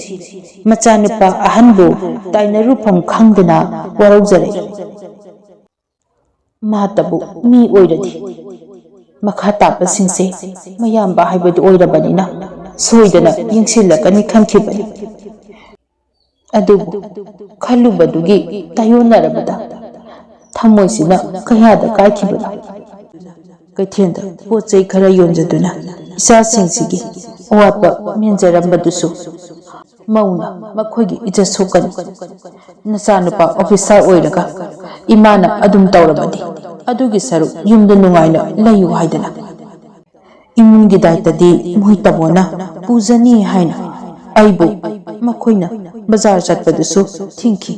ꯃꯆꯥꯅꯨꯄꯥ ꯑꯍꯟꯕꯨ ꯇꯥꯏꯅꯔꯨꯐꯝ ꯈꯪꯗꯅ ꯋꯥꯔꯧꯖꯔꯛꯏ꯫ ꯃꯥꯇꯕꯨ ꯃꯤ ꯑꯣꯏꯔꯗꯤ ꯃꯈꯥ ꯇꯥꯕꯁꯤꯡꯁꯦ ꯃꯌꯥꯝꯕ ꯍꯥꯏꯕꯗꯨ ꯑꯣꯏꯔꯕꯅꯤꯅ ꯁꯣꯏꯗꯅ ꯌꯦꯡꯁꯤꯜꯂꯛꯀꯅꯤ ꯈꯟꯈꯤꯕꯅꯤ꯫ ꯑꯗꯨꯕꯨ ꯈꯜꯂꯨꯕꯗꯨꯒꯤ ꯇꯥꯏꯌꯣꯟꯅꯔꯕꯗ ꯊꯃꯣꯏꯁꯤꯅ ꯀꯌꯥꯗ ꯀꯥꯏꯈꯤꯕꯅꯣ꯫ ꯀꯩꯊꯦꯜꯗ ꯄꯣꯠ ꯆꯩ ꯈꯔ ꯌꯣꯟꯖꯗꯨꯅ ꯏꯆꯥꯁꯤꯡꯁꯤꯒꯤ ꯑꯋꯥꯠꯄ ꯃꯦꯟꯖꯔꯝꯕꯗꯨꯁꯨ ꯃꯧꯅ ꯃꯈꯣꯏꯒꯤ ꯏꯖꯠ ꯁꯣꯛꯀꯅꯤ꯫ ꯅꯆꯥꯅꯨꯄꯥ ꯑꯣꯐꯤꯁꯥꯔ ꯑꯣꯏꯔꯒ ꯏꯃꯥꯅ ꯑꯗꯨꯝ ꯇꯧꯔꯕꯗꯤ ꯑꯗꯨꯒꯤ ꯁꯔꯨꯛ ꯌꯨꯝꯗ ꯅꯨꯡꯉꯥꯏꯅ ꯂꯩꯌꯨ ꯍꯥꯏꯗꯅ ꯏꯃꯨꯡꯒꯤ ꯗꯥꯏꯇꯗꯤ ꯃꯣꯏ ꯇꯥꯃꯣꯅ ꯄꯨꯖꯅꯤ ꯍꯥꯏꯅ ꯑꯩꯕꯨ ꯃꯈꯣꯏꯅ ꯕꯖꯥꯔ ꯆꯠꯄꯗꯨꯁꯨ ꯊꯤꯡꯈꯤ꯫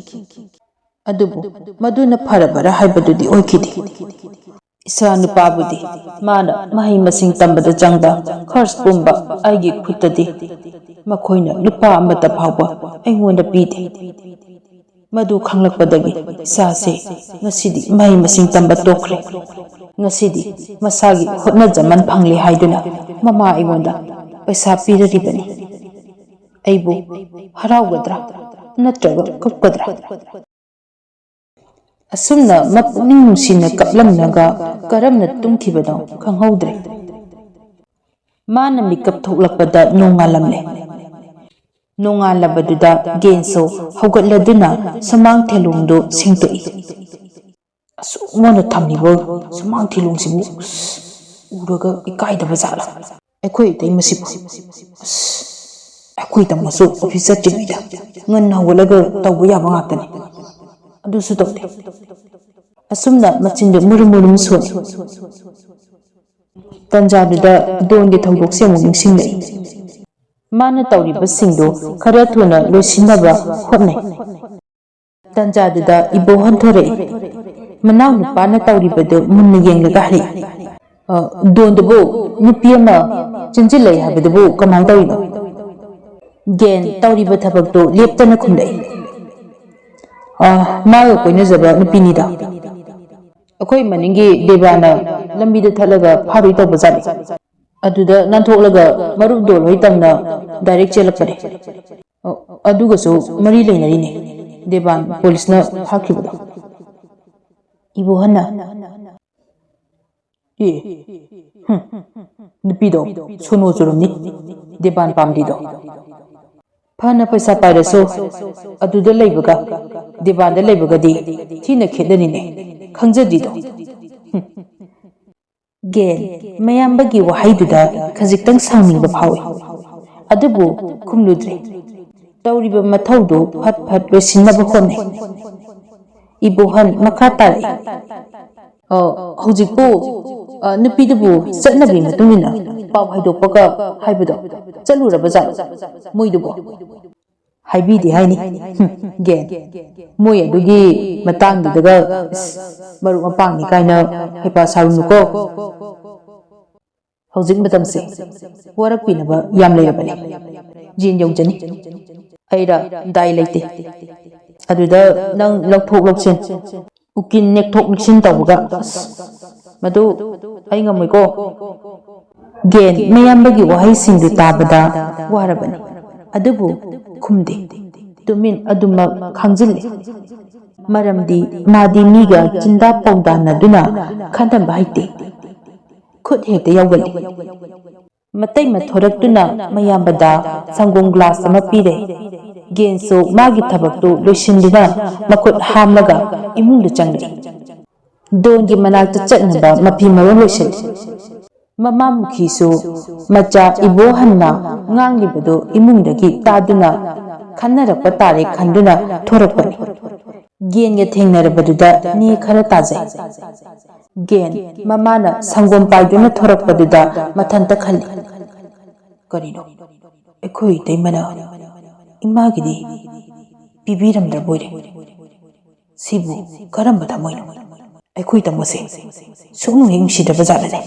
ꯑꯗꯨꯕꯨ ꯃꯗꯨꯅ ꯐꯔꯕꯔꯥ ꯍꯥꯏꯕꯗꯨꯗꯤ ꯑꯣꯏꯈꯤꯗꯦ꯫ ꯏꯆꯥ ꯅꯨꯄꯥꯕꯨꯗꯤ ꯃꯥꯅ ꯃꯍꯩ ꯃꯁꯤꯡ ꯇꯝꯕꯗ ꯆꯪꯕ ꯈꯔꯆ ꯄꯨꯝꯕ ꯑꯩꯒꯤ ꯈꯨꯠꯇꯗꯤ ꯃꯈꯣꯏꯅ ꯂꯨꯄꯥ ꯑꯃꯠꯇ ꯐꯥꯎꯕ ꯑꯩꯉꯣꯟꯗ ꯄꯤꯗꯦ꯫ ꯃꯗꯨ ꯈꯪꯂꯛꯄꯗꯒꯤ ꯏꯆꯥꯁꯦ ꯉꯁꯤꯗꯤ ꯃꯍꯩ ꯃꯁꯤꯡ ꯇꯝꯕ ꯇꯣꯛꯈ꯭ꯔꯦ꯫ ꯉꯁꯤꯗꯤ ꯃꯁꯥꯒꯤ ꯍꯣꯠꯅꯖꯃꯟ ꯐꯪꯂꯦ ꯍꯥꯏꯗꯨꯅ ꯃꯃꯥ ꯑꯩꯉꯣꯟꯗ ꯄꯩꯁꯥ ꯄꯤꯔꯔꯤꯕꯅꯤ꯫ ꯑꯩꯕꯨ ꯍꯔꯥꯎꯒꯗ꯭ꯔꯥ ꯅꯠꯇ꯭ꯔꯒ ꯀꯞꯀꯗ꯭ꯔꯥ? ꯑꯁꯨꯝꯅ ꯃꯄꯨꯛꯅꯤꯡ ꯅꯨꯡꯁꯤꯅ ꯀꯞꯂꯝꯂꯒ ꯀꯔꯝꯅ ꯇꯨꯝꯈꯤꯕꯅꯣ ꯈꯪꯍꯧꯗ꯭ꯔꯦ꯫ ꯃꯥꯅ ꯃꯤꯀꯞ ꯊꯣꯛꯂꯛꯄꯗ ꯅꯣꯡꯉꯥꯜꯂꯝꯂꯦ꯫ ꯅꯣꯡꯉꯥꯜꯂꯕꯗꯨꯗ ꯒꯦꯟꯁꯨ ꯍꯧꯒꯠꯂꯗꯨꯅ ꯁꯨꯃꯥꯡ ꯊꯦꯂꯣꯡꯗꯨ ꯁꯦꯡꯗꯣꯛꯏ꯫ ꯑꯁꯨꯛ ꯃꯣꯟꯅ ꯊꯝꯂꯤꯕ ꯁꯨꯃꯥꯡ ꯊꯦꯂꯣꯡꯁꯤꯕꯨ, ꯑꯁ, ꯎꯔꯒ ꯏꯀꯥꯏꯗꯕ ꯖꯥꯠꯂꯥ? ꯑꯩꯈꯣꯏ ꯏꯇꯩꯃꯁꯤꯕꯨ, ꯑꯁ, ꯑꯩꯈꯣꯏ ꯇꯥꯃꯣꯁꯨ ꯑꯣꯐꯤꯁ ꯆꯠꯇ꯭ꯔꯤꯉꯩꯗ ꯉꯟꯅ ꯍꯧꯒꯠꯂꯒ ꯇꯧꯕ ꯌꯥꯕ ꯉꯥꯛꯇꯅꯤ꯫ ꯑꯗꯨꯁꯨ ꯇꯧꯗꯦ꯫ ꯑꯁꯨꯝꯅ ꯃꯆꯤꯟꯗꯨ ꯃꯨꯔꯨꯝ ꯃꯨꯔꯨꯝ ꯁꯣꯜꯂꯤ꯫ ꯇꯟꯖꯥꯗꯨꯗ ꯗꯣꯟꯒꯤ ꯊꯧꯗꯣꯛꯁꯦ ꯑꯃꯨꯛ ꯅꯤꯡꯁꯤꯡꯂꯛꯏ꯫ ꯃꯥꯅ ꯇꯧꯔꯤꯕꯁꯤꯡꯗꯨ ꯈꯔ ꯊꯨꯅ ꯂꯣꯏꯁꯤꯟꯅꯕ ꯍꯣꯠꯅꯩ꯫ ꯇꯟꯖꯥꯗꯨꯗ ꯏꯕꯣꯍꯟ ꯊꯣꯔꯛꯏ꯫ ꯃꯅꯥꯎ ꯅꯨꯄꯥꯅ ꯇꯧꯔꯤꯕꯗꯨ ꯃꯨꯟꯅ ꯌꯦꯡꯂꯒ ꯍꯥꯏꯔꯛꯏ, "ꯑ, ꯗꯣꯟꯗꯨꯕꯨ ꯅꯨꯄꯤ ꯑꯃ ꯆꯦꯟꯁꯤꯜꯂꯛꯏ ꯍꯥꯏꯕꯗꯨꯕꯨ ꯀꯃꯥꯏꯅ ꯇꯧꯔꯤꯅꯣ?" ꯒꯦꯟ ꯇꯧꯔꯤꯕ ꯊꯕꯛꯇꯨ ꯂꯦꯞꯇꯅ ꯈꯨꯝꯂꯛꯏ, "ꯑ, ꯃꯥꯒ ꯀꯣꯏꯅꯖꯕ ꯅꯨꯄꯤꯅꯤꯗ꯫ ꯑꯩꯈꯣꯏ ꯃꯅꯤꯡꯒꯤ ꯗꯦꯕꯥꯅ ꯂꯝꯕꯤꯗ ꯊꯠꯂꯒ ꯐꯥꯔꯨꯏ ꯇꯧꯕꯖꯥꯠꯅꯤ꯫ ꯑꯗꯨꯗ ꯅꯥꯟꯊꯣꯛꯂꯒ ꯃꯔꯨꯞ ꯗꯣꯜꯍꯣꯏ ꯇꯝꯅ ꯗꯥꯏꯔꯦꯛ ꯆꯦꯜꯂꯛꯄꯅꯦ꯫ ꯑꯣ, ꯑꯗꯨꯒꯁꯨ ꯃꯔꯤ ꯂꯩꯅꯔꯤꯅꯦ ꯗꯦꯕꯥꯟ ꯄꯨꯂꯤꯁꯅ ꯐꯥꯈꯤꯕꯗꯣ꯫ ꯏꯕꯣꯍꯟꯅ, "ꯑꯦ, ꯍꯨꯝ, ꯅꯨꯄꯤꯗꯣ ꯁꯣꯅꯣ ꯆꯨꯔꯝꯅꯤ, ꯗꯦꯕꯥꯟ ꯄꯥꯝꯗꯤꯗꯣ꯫ ꯐꯅ ꯄꯩꯁꯥ ꯄꯥꯏꯔꯁꯨ ꯑꯗꯨꯗ ꯂꯩꯕꯒ ꯗꯦꯕꯥꯟꯗ ꯂꯩꯕꯒꯗꯤ ꯊꯤꯅ ꯈꯦꯠꯅꯔꯤꯅꯦ, ꯈꯪꯖꯗ꯭ꯔꯤꯗꯣ꯫" ꯍꯨꯝ꯫ ꯒꯦꯟ, ꯃꯌꯥꯝꯕꯒꯤ ꯋꯥꯍꯩꯗꯨꯗ ꯈꯖꯤꯛꯇꯪ ꯁꯥꯎꯅꯤꯡꯕ ꯐꯥꯎꯏ꯫ ꯑꯗꯨꯕꯨ ꯈꯨꯝꯂꯨꯗ꯭ꯔꯦ꯫ ꯇꯧꯔꯤꯕ ꯃꯊꯧꯗꯨ ꯐꯠ ꯐꯠ ꯂꯣꯏꯁꯤꯟꯅꯕ ꯍꯣꯠꯅꯩ꯫ ꯏꯕꯣꯍꯟ ꯃꯈꯥ ꯇꯥꯔꯛꯏ꯫ "ꯑ, ꯍꯧꯖꯤꯛꯄꯨ, ꯑ, ꯅꯨꯄꯤꯗꯨꯕꯨ ꯆꯠꯅꯕꯤ ꯃꯇꯨꯡ ꯏꯟꯅ ꯄꯥꯎ ꯍꯥꯏꯗꯣꯛꯄꯒ ꯍꯥꯏꯕꯗꯣ ꯆꯠꯂꯨꯔꯕ ꯖꯥꯠꯂꯣ ꯃꯣꯏꯗꯨꯕꯨ?" ꯍꯥꯏꯕꯤꯗꯦ ꯍꯥꯏꯅꯤ꯫ ꯍꯨꯝ, ꯒꯦꯟ꯫ ꯃꯣꯏ ꯑꯗꯨꯒꯤ ꯃꯇꯥꯡꯗꯨꯗꯒ, ꯏꯁ, ꯃꯔꯨꯞ ꯃꯄꯥꯡꯅꯤ ꯀꯥꯏꯅ ꯍꯩꯄꯥ ꯁꯥꯔꯨꯅꯨꯀꯣ꯫ ꯍꯧꯖꯤꯛ ꯃꯇꯝꯁꯦ ꯋꯥꯔꯛꯄꯤꯅꯕ ꯌꯥꯝ ꯂꯩꯔꯕꯅꯤ꯫ ꯖꯤꯟ ꯌꯧꯖꯅꯤ꯫ ꯑꯩꯔ ꯗꯥꯏ ꯂꯩꯇꯦ꯫ ꯑꯗꯨꯗ ꯅꯪ ꯂꯧꯊꯣꯛ ꯂꯧꯁꯤꯟ, ꯎꯀꯤꯜ ꯅꯦꯛꯊꯣꯛ ꯅꯦꯛꯁꯤꯟ ꯇꯧꯕꯒ, ꯑꯁ, ꯃꯗꯨ ꯑꯩ ꯉꯝꯃꯣꯏꯀꯣ꯫ ꯒꯦꯟ ꯃꯌꯥꯝꯕꯒꯤ ꯋꯥꯍꯩꯁꯤꯡꯗꯨ ꯇꯥꯕꯗ ꯋꯥꯔꯕꯅꯤ, ꯑꯗꯨꯕꯨ ꯈꯨꯝꯗꯦ꯫ ꯇꯨꯃꯤꯟ ꯑꯗꯨꯃꯛ ꯈꯥꯡꯖꯤꯜꯂꯤ꯫ ꯃꯔꯝꯗꯤ ꯃꯥꯗꯤ ꯃꯤꯒ ꯆꯤꯟꯗꯥ ꯄꯥꯎꯗꯥꯅꯗꯨꯅ ꯈꯟꯊꯕ ꯍꯩꯇꯦ꯫ ꯈꯨꯠ ꯍꯦꯛꯇ ꯌꯥꯎꯒꯜꯂꯤ꯫ ꯃꯇꯩ ꯃꯊꯣꯔꯛꯇꯨꯅ ꯃꯌꯥꯝꯕꯗ ꯁꯪꯒꯣꯝ ꯒ꯭ꯂꯥꯁ ꯑꯃ ꯄꯤꯔꯦ꯫ ꯒꯦꯟꯁꯨ ꯃꯥꯒꯤ ꯊꯕꯛꯇꯨ ꯂꯣꯏꯁꯤꯟꯗꯨꯅ ꯃꯈꯨꯠ ꯍꯥꯝꯂꯒ ꯏꯃꯨꯡꯗ ꯆꯪꯂꯛꯏ꯫ ꯗꯣꯟꯒꯤ ꯃꯅꯥꯛꯇ ꯆꯠꯅꯕ ꯃꯐꯤ ꯃꯔꯣꯟ ꯂꯣꯏꯁꯤꯜꯂꯤ꯫ ꯃꯃꯥ ꯃꯨꯈꯤꯁꯨ ꯃꯆꯥ ꯏꯕꯣꯍꯟꯅ ꯉꯥꯡꯂꯤꯕꯗꯨ ꯏꯃꯨꯡꯗꯒꯤ ꯇꯥꯗꯨꯅ ꯈꯟꯅꯔꯛꯄ ꯇꯥꯔꯦ ꯈꯟꯗꯨꯅ ꯊꯣꯔꯛꯄꯅꯤ꯫ ꯒꯦꯟꯒ ꯊꯦꯡꯅꯔꯕꯗꯨꯗ ꯅꯦ ꯈꯔ ꯇꯥꯖꯩ꯫ ꯒꯦꯟ, ꯃꯃꯥꯅ ꯁꯪꯒꯣꯝ ꯄꯥꯏꯗꯨꯅ ꯊꯣꯔꯛꯄꯗꯨꯗ ꯃꯊꯟꯇ ꯈꯜꯂꯤ꯫ ꯀꯔꯤꯅꯣ? ꯑꯩꯈꯣꯏ ꯏꯇꯩꯃꯅ ꯏꯃꯥꯒꯤꯗꯤ ꯄꯤꯕꯤꯔꯝꯗ꯭ꯔꯕꯣꯏꯔꯦ꯫ ꯁꯤꯕꯨ ꯀꯔꯝꯕ ꯊꯃꯣꯏꯅꯣ? ꯑꯩꯈꯣꯏ ꯇꯥꯃꯣꯁꯦ ꯁꯨꯛꯅꯨꯡ ꯍꯦꯛ ꯅꯨꯡꯁꯤꯗ꯭ꯔꯕ ꯖꯥꯠꯂꯅꯦ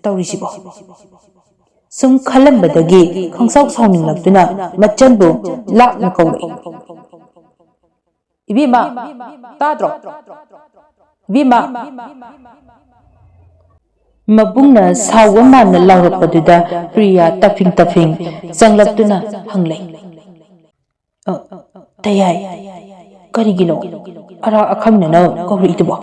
ꯇꯧꯔꯤꯁꯤꯕꯣ? ꯁꯨꯝ ꯈꯜꯂꯝꯕꯗꯒꯤ ꯈꯪꯁꯥꯎ ꯁꯥꯎꯅꯤꯡꯂꯛꯇꯨꯅ ꯃꯆꯟꯕꯨ ꯂꯥꯞꯅ ꯀꯧꯔꯛꯏ꯫ "ꯏꯕꯦꯝꯃ, ꯇꯥꯗ꯭ꯔꯣ? ꯏꯕꯦꯝꯃ!" ꯃꯕꯨꯡꯅ ꯁꯥꯎꯕ ꯃꯥꯟꯅ ꯂꯥꯎꯔꯛꯄꯗꯨꯗ ꯄ꯭ꯔꯤꯌꯥ ꯇꯞꯐꯤꯡ ꯇꯞꯐꯤꯡ ꯆꯪꯂꯛꯇꯨꯅ ꯍꯪꯂꯛꯏ꯫ "ꯑ, ꯇꯌꯥꯏ, ꯀꯔꯤꯒꯤꯅꯣ ꯑꯔꯥꯛ ꯑꯈꯪꯅꯅ ꯀꯧꯔꯛꯏꯗꯨꯕꯣ?"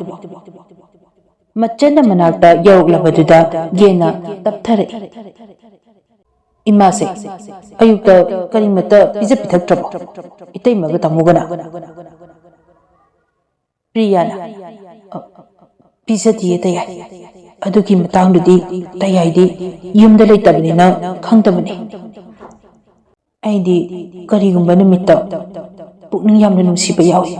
ꯃꯆꯟꯅ ꯃꯅꯥꯛꯇ ꯌꯧꯔꯛꯂꯕꯗꯨꯗ ꯒꯦꯅ ꯇꯞꯊꯔꯛꯏ꯫ "ꯏꯃꯥꯁꯦ ꯑꯌꯨꯛꯇ ꯀꯔꯤꯃꯠꯇ ꯄꯤꯖ ꯄꯤꯊꯛꯇ꯭ꯔꯕꯣ? ꯏꯇꯩꯃꯒ ꯇꯥꯃꯣꯒꯅ?" ꯄ꯭ꯔꯤꯌꯥꯅ, "ꯑ, ꯄꯤꯖꯗꯤꯌꯦ ꯇꯌꯥꯏ꯫ ꯑꯗꯨꯒꯤ ꯃꯇꯥꯡꯗꯨꯗꯤ ꯇꯌꯥꯏꯗꯤ ꯌꯨꯝꯗ ꯂꯩꯇꯕꯅꯤꯅ ꯈꯪꯗꯕꯅꯤ꯫ ꯑꯩꯗꯤ ꯀꯔꯤꯒꯨꯝꯕ ꯅꯨꯃꯤꯠꯇ ꯄꯨꯛꯅꯤꯡ ꯌꯥꯝꯅ ꯅꯨꯡꯁꯤꯕ ꯌꯥꯎꯏ꯫"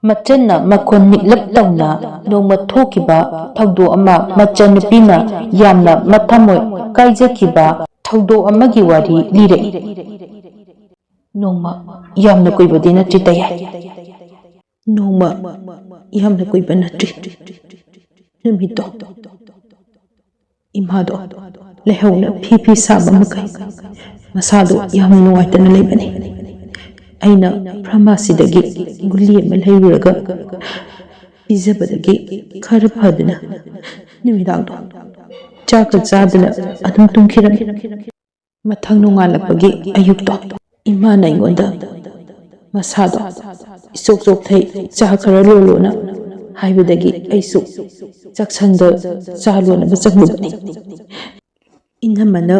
ꯃꯆꯟꯅ ꯃꯈꯣꯟ ꯅꯤꯛꯂꯞ ꯇꯧꯅ ꯅꯣꯡꯃ ꯊꯣꯛꯈꯤꯕ ꯊꯧꯗꯣꯛ ꯑꯃ, ꯃꯆꯟꯅꯨꯄꯤꯅ ꯌꯥꯝꯅ ꯃꯊꯃꯣꯏ ꯀꯥꯏꯖꯈꯤꯕ ꯊꯧꯗꯣꯛ ꯑꯃꯒꯤ ꯋꯥꯔꯤ ꯂꯤꯔꯛꯏ꯫ "ꯅꯣꯡꯃ ꯌꯥꯝꯅ ꯀꯨꯏꯕꯗꯤ ꯅꯠꯇ꯭ꯔꯤ ꯇꯌꯥꯏ꯫ ꯅꯣꯡꯃ ꯌꯥꯝꯅ ꯀꯨꯏꯕ ꯅꯠꯇ꯭ꯔꯤ꯫ ꯅꯨꯃꯤꯠꯇꯣ ꯏꯃꯥꯗꯣ ꯂꯥꯏꯍꯧꯅ ꯐꯤ ꯐꯤ ꯁꯥꯕ ꯃꯈꯩ ꯃꯁꯥꯗꯣ ꯌꯥꯝꯅ ꯅꯨꯡꯉꯥꯏꯇꯅ ꯂꯩꯕꯅꯤ꯫ ꯑꯩꯅ ꯐꯥꯔꯃꯥꯁꯤꯗꯒꯤ ꯒꯨꯂꯤ ꯑꯃ ꯂꯩꯔꯨꯔꯒ ꯄꯤꯖꯕꯗꯒꯤ ꯈꯔ ꯐꯗꯨꯅ ꯅꯨꯃꯤꯗꯥꯡꯗꯣ ꯆꯥꯛꯀ ꯆꯥꯗꯅ ꯑꯗꯨꯝ ꯇꯨꯝꯈꯤꯔꯝꯃꯤ꯫ ꯃꯊꯪ ꯅꯣꯡꯉꯥꯜꯂꯛꯄꯒꯤ ꯑꯌꯨꯛꯇꯣ ꯏꯃꯥꯅ ꯑꯩꯉꯣꯟꯗ ꯃꯁꯥꯗꯣ ꯏꯆꯣꯛ ꯆꯣꯛꯊꯩ, ꯆꯥ ꯈꯔ ꯂꯣꯜꯂꯣꯅ ꯍꯥꯏꯕꯗꯒꯤ ꯑꯩꯁꯨ ꯆꯥꯛꯁꯪꯗ ꯆꯥ ꯂꯣꯟꯅꯕ ꯆꯪꯂꯨꯕꯅꯤ꯫ ꯏꯅꯝꯃꯅ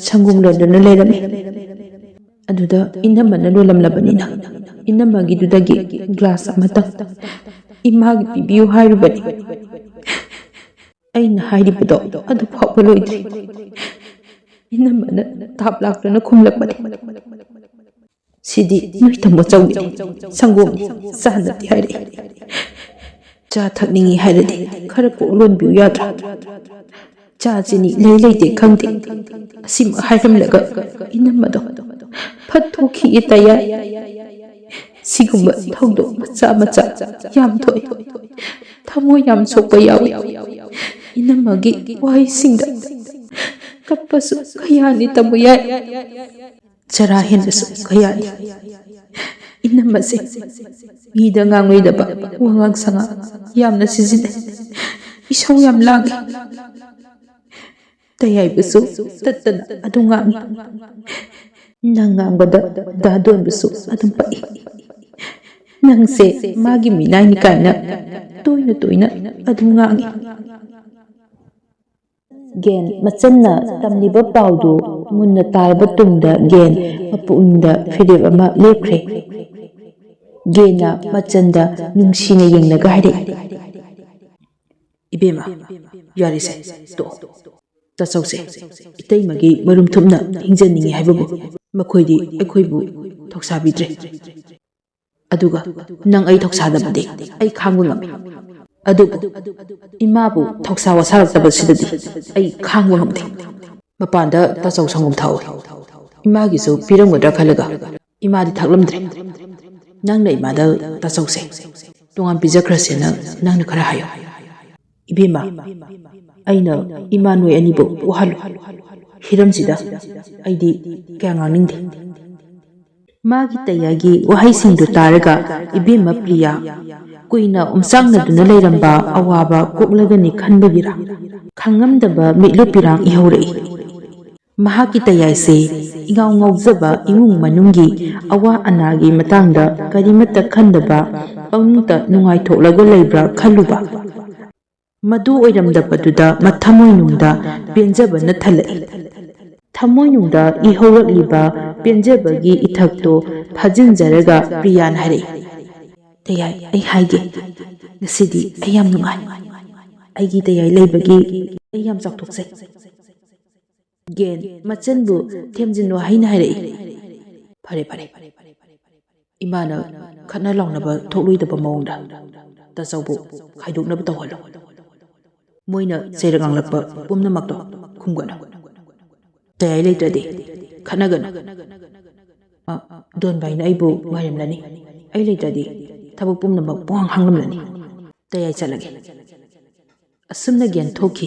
ꯁꯪꯒꯣꯝ ꯂꯣꯟꯗꯨꯅ ꯂꯩꯔꯝꯃꯤ꯫ ꯑꯗꯨꯗ ꯏꯅꯝꯃꯅ ꯂꯣꯜꯂꯝꯂꯕꯅꯤꯅ ꯏꯅꯝꯃꯒꯤꯗꯨꯗꯒꯤ ꯒ꯭ꯂꯥꯁ ꯑꯃꯇꯪ ꯏꯃꯥꯒꯤ ꯄꯤꯕꯤꯌꯨ ꯍꯥꯏꯔꯨꯕꯅꯤ꯫ ꯑꯩꯅ ꯍꯥꯏꯔꯤꯕꯗꯣ ꯑꯗꯨ ꯐꯥꯎꯕ ꯂꯣꯏꯗ꯭ꯔꯤ꯫ ꯏꯅꯝꯃꯅ ꯇꯥꯞ ꯂꯥꯛꯇꯨꯅ ꯈꯨꯝꯂꯛꯄꯅꯤ, "ꯁꯤꯗꯤ ꯅꯣꯏ ꯇꯥꯃꯣ ꯆꯧꯅꯤ, ꯁꯪꯒꯣꯝꯅꯤ, ꯆꯥꯅꯗꯤ ꯍꯥꯏꯔꯛꯏ꯫ ꯆꯥ ꯊꯛꯅꯤꯡꯉꯤ ꯍꯥꯏꯔꯗꯤ ꯈꯔ ꯀꯣꯛ ꯂꯣꯟꯕꯤꯌꯨ ꯌꯥꯗ꯭ꯔꯥ? ꯆꯥ ꯆꯤꯅꯤ ꯂꯩ ꯂꯩꯇꯦ ꯈꯪꯗꯦ꯫" ꯑꯁꯤꯃꯛ ꯍꯥꯏꯔꯝꯂꯒ ꯏꯅꯝꯃꯗꯣ ꯐꯠ ꯊꯣꯛꯈꯤꯌꯦ ꯇꯌꯥꯏ꯫ ꯁꯤꯒꯨꯝꯕ ꯊꯧꯗꯣꯛ ꯃꯆꯥ ꯃꯆꯥ ꯌꯥꯝ ꯊꯣꯛꯏ꯫ ꯊꯃꯣꯏ ꯌꯥꯝ ꯁꯣꯛꯄ ꯌꯥꯎꯏ꯫ ꯏꯅꯝꯃꯒꯤ ꯋꯥꯍꯩꯁꯤꯡꯗ ꯀꯞꯄꯁꯨ ꯀꯌꯥꯅꯤ ꯇꯝꯕ ꯌꯥꯏ꯫ ꯆꯔꯥ ꯍꯦꯟꯕꯁꯨ ꯀꯌꯥꯅꯤ꯫ ꯏꯅꯝꯃꯁꯦ ꯃꯤꯗ ꯉꯥꯡꯂꯣꯏꯗꯕ ꯋꯥꯉꯥꯡ ꯁꯉꯥꯡ ꯌꯥꯝꯅ ꯁꯤꯖꯤꯟꯅꯩ꯫ ꯏꯁꯧ ꯌꯥꯝ ꯂꯥꯡꯉꯤ꯫ ꯇꯌꯥꯏꯕꯁꯨ ꯇꯠꯇꯅ ꯑꯗꯨꯝ ꯉꯥꯡꯉꯤ꯫ ꯅꯪ ꯉꯥꯡꯕꯗ ꯗꯥ ꯗꯣꯟꯕꯁꯨ ꯑꯗꯨꯝ ꯄꯛꯏ꯫ ꯅꯪꯁꯦ ꯃꯥꯒꯤ ꯃꯤꯅꯥꯏꯅꯤ ꯀꯥꯏꯅ ꯇꯣꯏꯅ ꯇꯣꯏꯅ ꯑꯗꯨꯝ ꯉꯥꯡꯉꯤ꯫ ꯒꯦꯟ ꯃꯆꯟꯅ ꯇꯝꯂꯤꯕ ꯄꯥꯎꯗꯨ ꯃꯨꯟꯅ ꯇꯥꯔꯕ ꯇꯨꯡꯗ ꯒꯦꯟ ꯃꯄꯨꯛꯅꯤꯡꯗ ꯐꯤꯔꯦꯞ ꯑꯃ ꯂꯦꯞꯈ꯭ꯔꯦ꯫ ꯒꯦꯟꯅ ꯃꯆꯟꯗ ꯅꯨꯡꯁꯤꯅ ꯌꯦꯡꯂꯒ ꯍꯥꯏꯔꯛꯏ, "ꯏꯕꯦꯝꯃ, ꯌꯥꯔꯦꯁꯦ, ꯇꯣꯛꯑꯣ꯫ ꯇꯥꯆꯧꯁꯦ ꯏꯇꯩꯃꯒꯤ ꯃꯔꯨꯝ ꯊꯨꯞꯅ ꯍꯤꯡꯖꯅꯤꯡꯉꯤ ꯍꯥꯏꯕꯕꯨ ꯃꯈꯣꯏꯗꯤ ꯑꯩꯈꯣꯏꯕꯨ ꯊꯧꯁꯥꯕꯤꯗ꯭ꯔꯦ꯫ ꯑꯗꯨꯒ ꯅꯪ ꯑꯩ ꯊꯧꯁꯥꯗꯕꯗꯤ ꯑꯩ ꯈꯥꯡꯕ ꯉꯝꯃꯤ꯫ ꯑꯗꯨꯕꯨ ꯏꯃꯥꯕꯨ ꯊꯧꯁꯥ ꯋꯥꯁꯥꯔꯛꯇꯕꯁꯤꯗꯗꯤ ꯑꯩ ꯈꯥꯡꯕ ꯉꯝꯗꯦ꯫ ꯃꯄꯥꯟꯗ ꯇꯥꯆꯧ ꯁꯪꯒꯣꯝ ꯊꯛꯍꯧꯏ꯫ ꯏꯃꯥꯒꯤꯁꯨ ꯄꯤꯔꯝꯒꯗ꯭ꯔꯥ ꯈꯜꯂꯒ ꯏꯃꯥꯗꯤ ꯊꯛꯂꯝꯗ꯭ꯔꯦ꯫ ꯅꯪꯅ ꯏꯃꯥꯗ ꯇꯥꯆꯧꯁꯦ ꯇꯣꯉꯥꯟ ꯄꯤꯖꯈ꯭ꯔꯁꯦꯅ ꯅꯪꯅ ꯈꯔ ꯍꯥꯏꯌꯨ꯫ ꯏꯕꯦꯝꯃ, ꯑꯩꯅ ꯏꯃꯥ ꯅꯣꯏ ꯑꯅꯤꯕꯨ ꯋꯥꯍꯜꯂꯣꯏ꯫ ꯍꯤꯔꯝꯁꯤꯗ ꯑꯩꯗꯤ ꯀꯌꯥ ꯉꯥꯡꯅꯤꯡꯗꯦ꯫" ꯃꯥꯒꯤ ꯇꯌꯥꯏꯒꯤ ꯋꯥꯍꯩꯁꯤꯡꯗꯨ ꯇꯥꯔꯒ ꯏꯕꯦꯝꯃ ꯄ꯭ꯔꯤꯌꯥ ꯀꯨꯏꯅ ꯎꯝꯆꯥꯡꯅꯗꯨꯅ ꯂꯩꯔꯝꯕ ꯑꯋꯥꯕ ꯀꯣꯛꯂꯒꯅꯤ ꯈꯟꯕꯒꯤꯔꯥ ꯈꯪꯉꯝꯗꯕ ꯃꯤꯠꯂꯨ ꯄꯤꯔꯥꯡ ꯏꯍꯧꯔꯛꯏ꯫ ꯃꯍꯥꯛꯀꯤ ꯇꯌꯥꯏꯁꯦ ꯏꯉꯥꯎ ꯉꯥꯎꯖꯕ ꯏꯃꯨꯡ ꯃꯅꯨꯡꯒꯤ ꯑꯋꯥ ꯑꯅꯥꯒꯤ ꯃꯇꯥꯡꯗ ꯀꯔꯤꯃꯠꯇ ꯈꯟꯗꯕ ꯄꯪꯅꯨꯡꯇ ꯅꯨꯡꯉꯥꯏꯊꯣꯛꯂꯒ ꯂꯩꯕ꯭ꯔꯥ ꯈꯜꯂꯨꯕ꯫ ꯃꯗꯨ ꯑꯣꯏꯔꯝꯗꯕꯗꯨꯗ ꯃꯊꯃꯣꯏꯅꯨꯡꯗ ꯄꯦꯟꯖꯕꯅ ꯊꯜꯂꯛꯏ꯫ ꯊꯃꯣꯏꯅꯨꯡꯗ ꯏꯍꯧꯔꯛꯂꯤꯕ ꯄꯦꯟꯖꯕꯒꯤ ꯏꯊꯛꯇꯣ ꯐꯥꯖꯤꯟꯖꯔꯒ ꯄ꯭ꯔꯤꯌꯥꯅ ꯍꯥꯏꯔꯛꯏ, "ꯇꯌꯥꯏ, ꯑꯩ ꯍꯥꯏꯒꯦ, ꯉꯁꯤꯗꯤ ꯑꯩ ꯌꯥꯝ ꯅꯨꯡꯉꯥꯏ꯫ ꯑꯩꯒꯤ ꯇꯌꯥꯏ ꯂꯩꯕꯒꯤ ꯑꯩ ꯌꯥꯝ ꯆꯥꯎꯊꯣꯛꯆꯩ꯫" ꯒꯦꯟ ꯃꯆꯟꯕꯨ ꯊꯦꯝꯖꯤꯟ ꯋꯥꯍꯩꯅ ꯍꯥꯏꯔꯛꯏ, "ꯐꯔꯦ, ꯐꯔꯦ, ꯏꯃꯥꯅ ꯈꯠꯅ ꯂꯥꯎꯅꯕ ꯊꯣꯛꯂꯣꯏꯗꯕ ꯃꯑꯣꯡꯗ ꯇꯥꯆꯧꯕꯨ ꯈꯥꯏꯗꯣꯛꯅꯕ ꯇꯧꯍꯜꯂꯨ꯫ ꯃꯣꯏꯅ ꯆꯩꯔꯛ ꯉꯥꯡꯂꯛꯄ ꯄꯨꯝꯅꯃꯛꯇꯣ ꯈꯨꯝꯒꯅꯨ꯫ ꯇꯌꯥꯏ ꯂꯩꯇ꯭ꯔꯗꯤ ꯈꯠꯅꯒꯅꯨ꯫ ꯑ, ꯗꯣꯟꯕꯥꯏꯅ ꯑꯩꯕꯨ ꯉꯥꯏꯔꯝꯂꯅꯤ꯫ ꯑꯩ ꯂꯩꯇ꯭ꯔꯗꯤ ꯊꯕꯛ ꯄꯨꯝꯅꯃꯛ ꯄꯨꯡꯍꯥꯡ ꯍꯥꯡꯂꯝꯂꯅꯤ꯫ ꯇꯌꯥꯏ ꯆꯠꯂꯒꯦ꯫" ꯑꯁꯨꯝꯅ ꯒꯦꯟ ꯊꯣꯛꯈꯤ꯫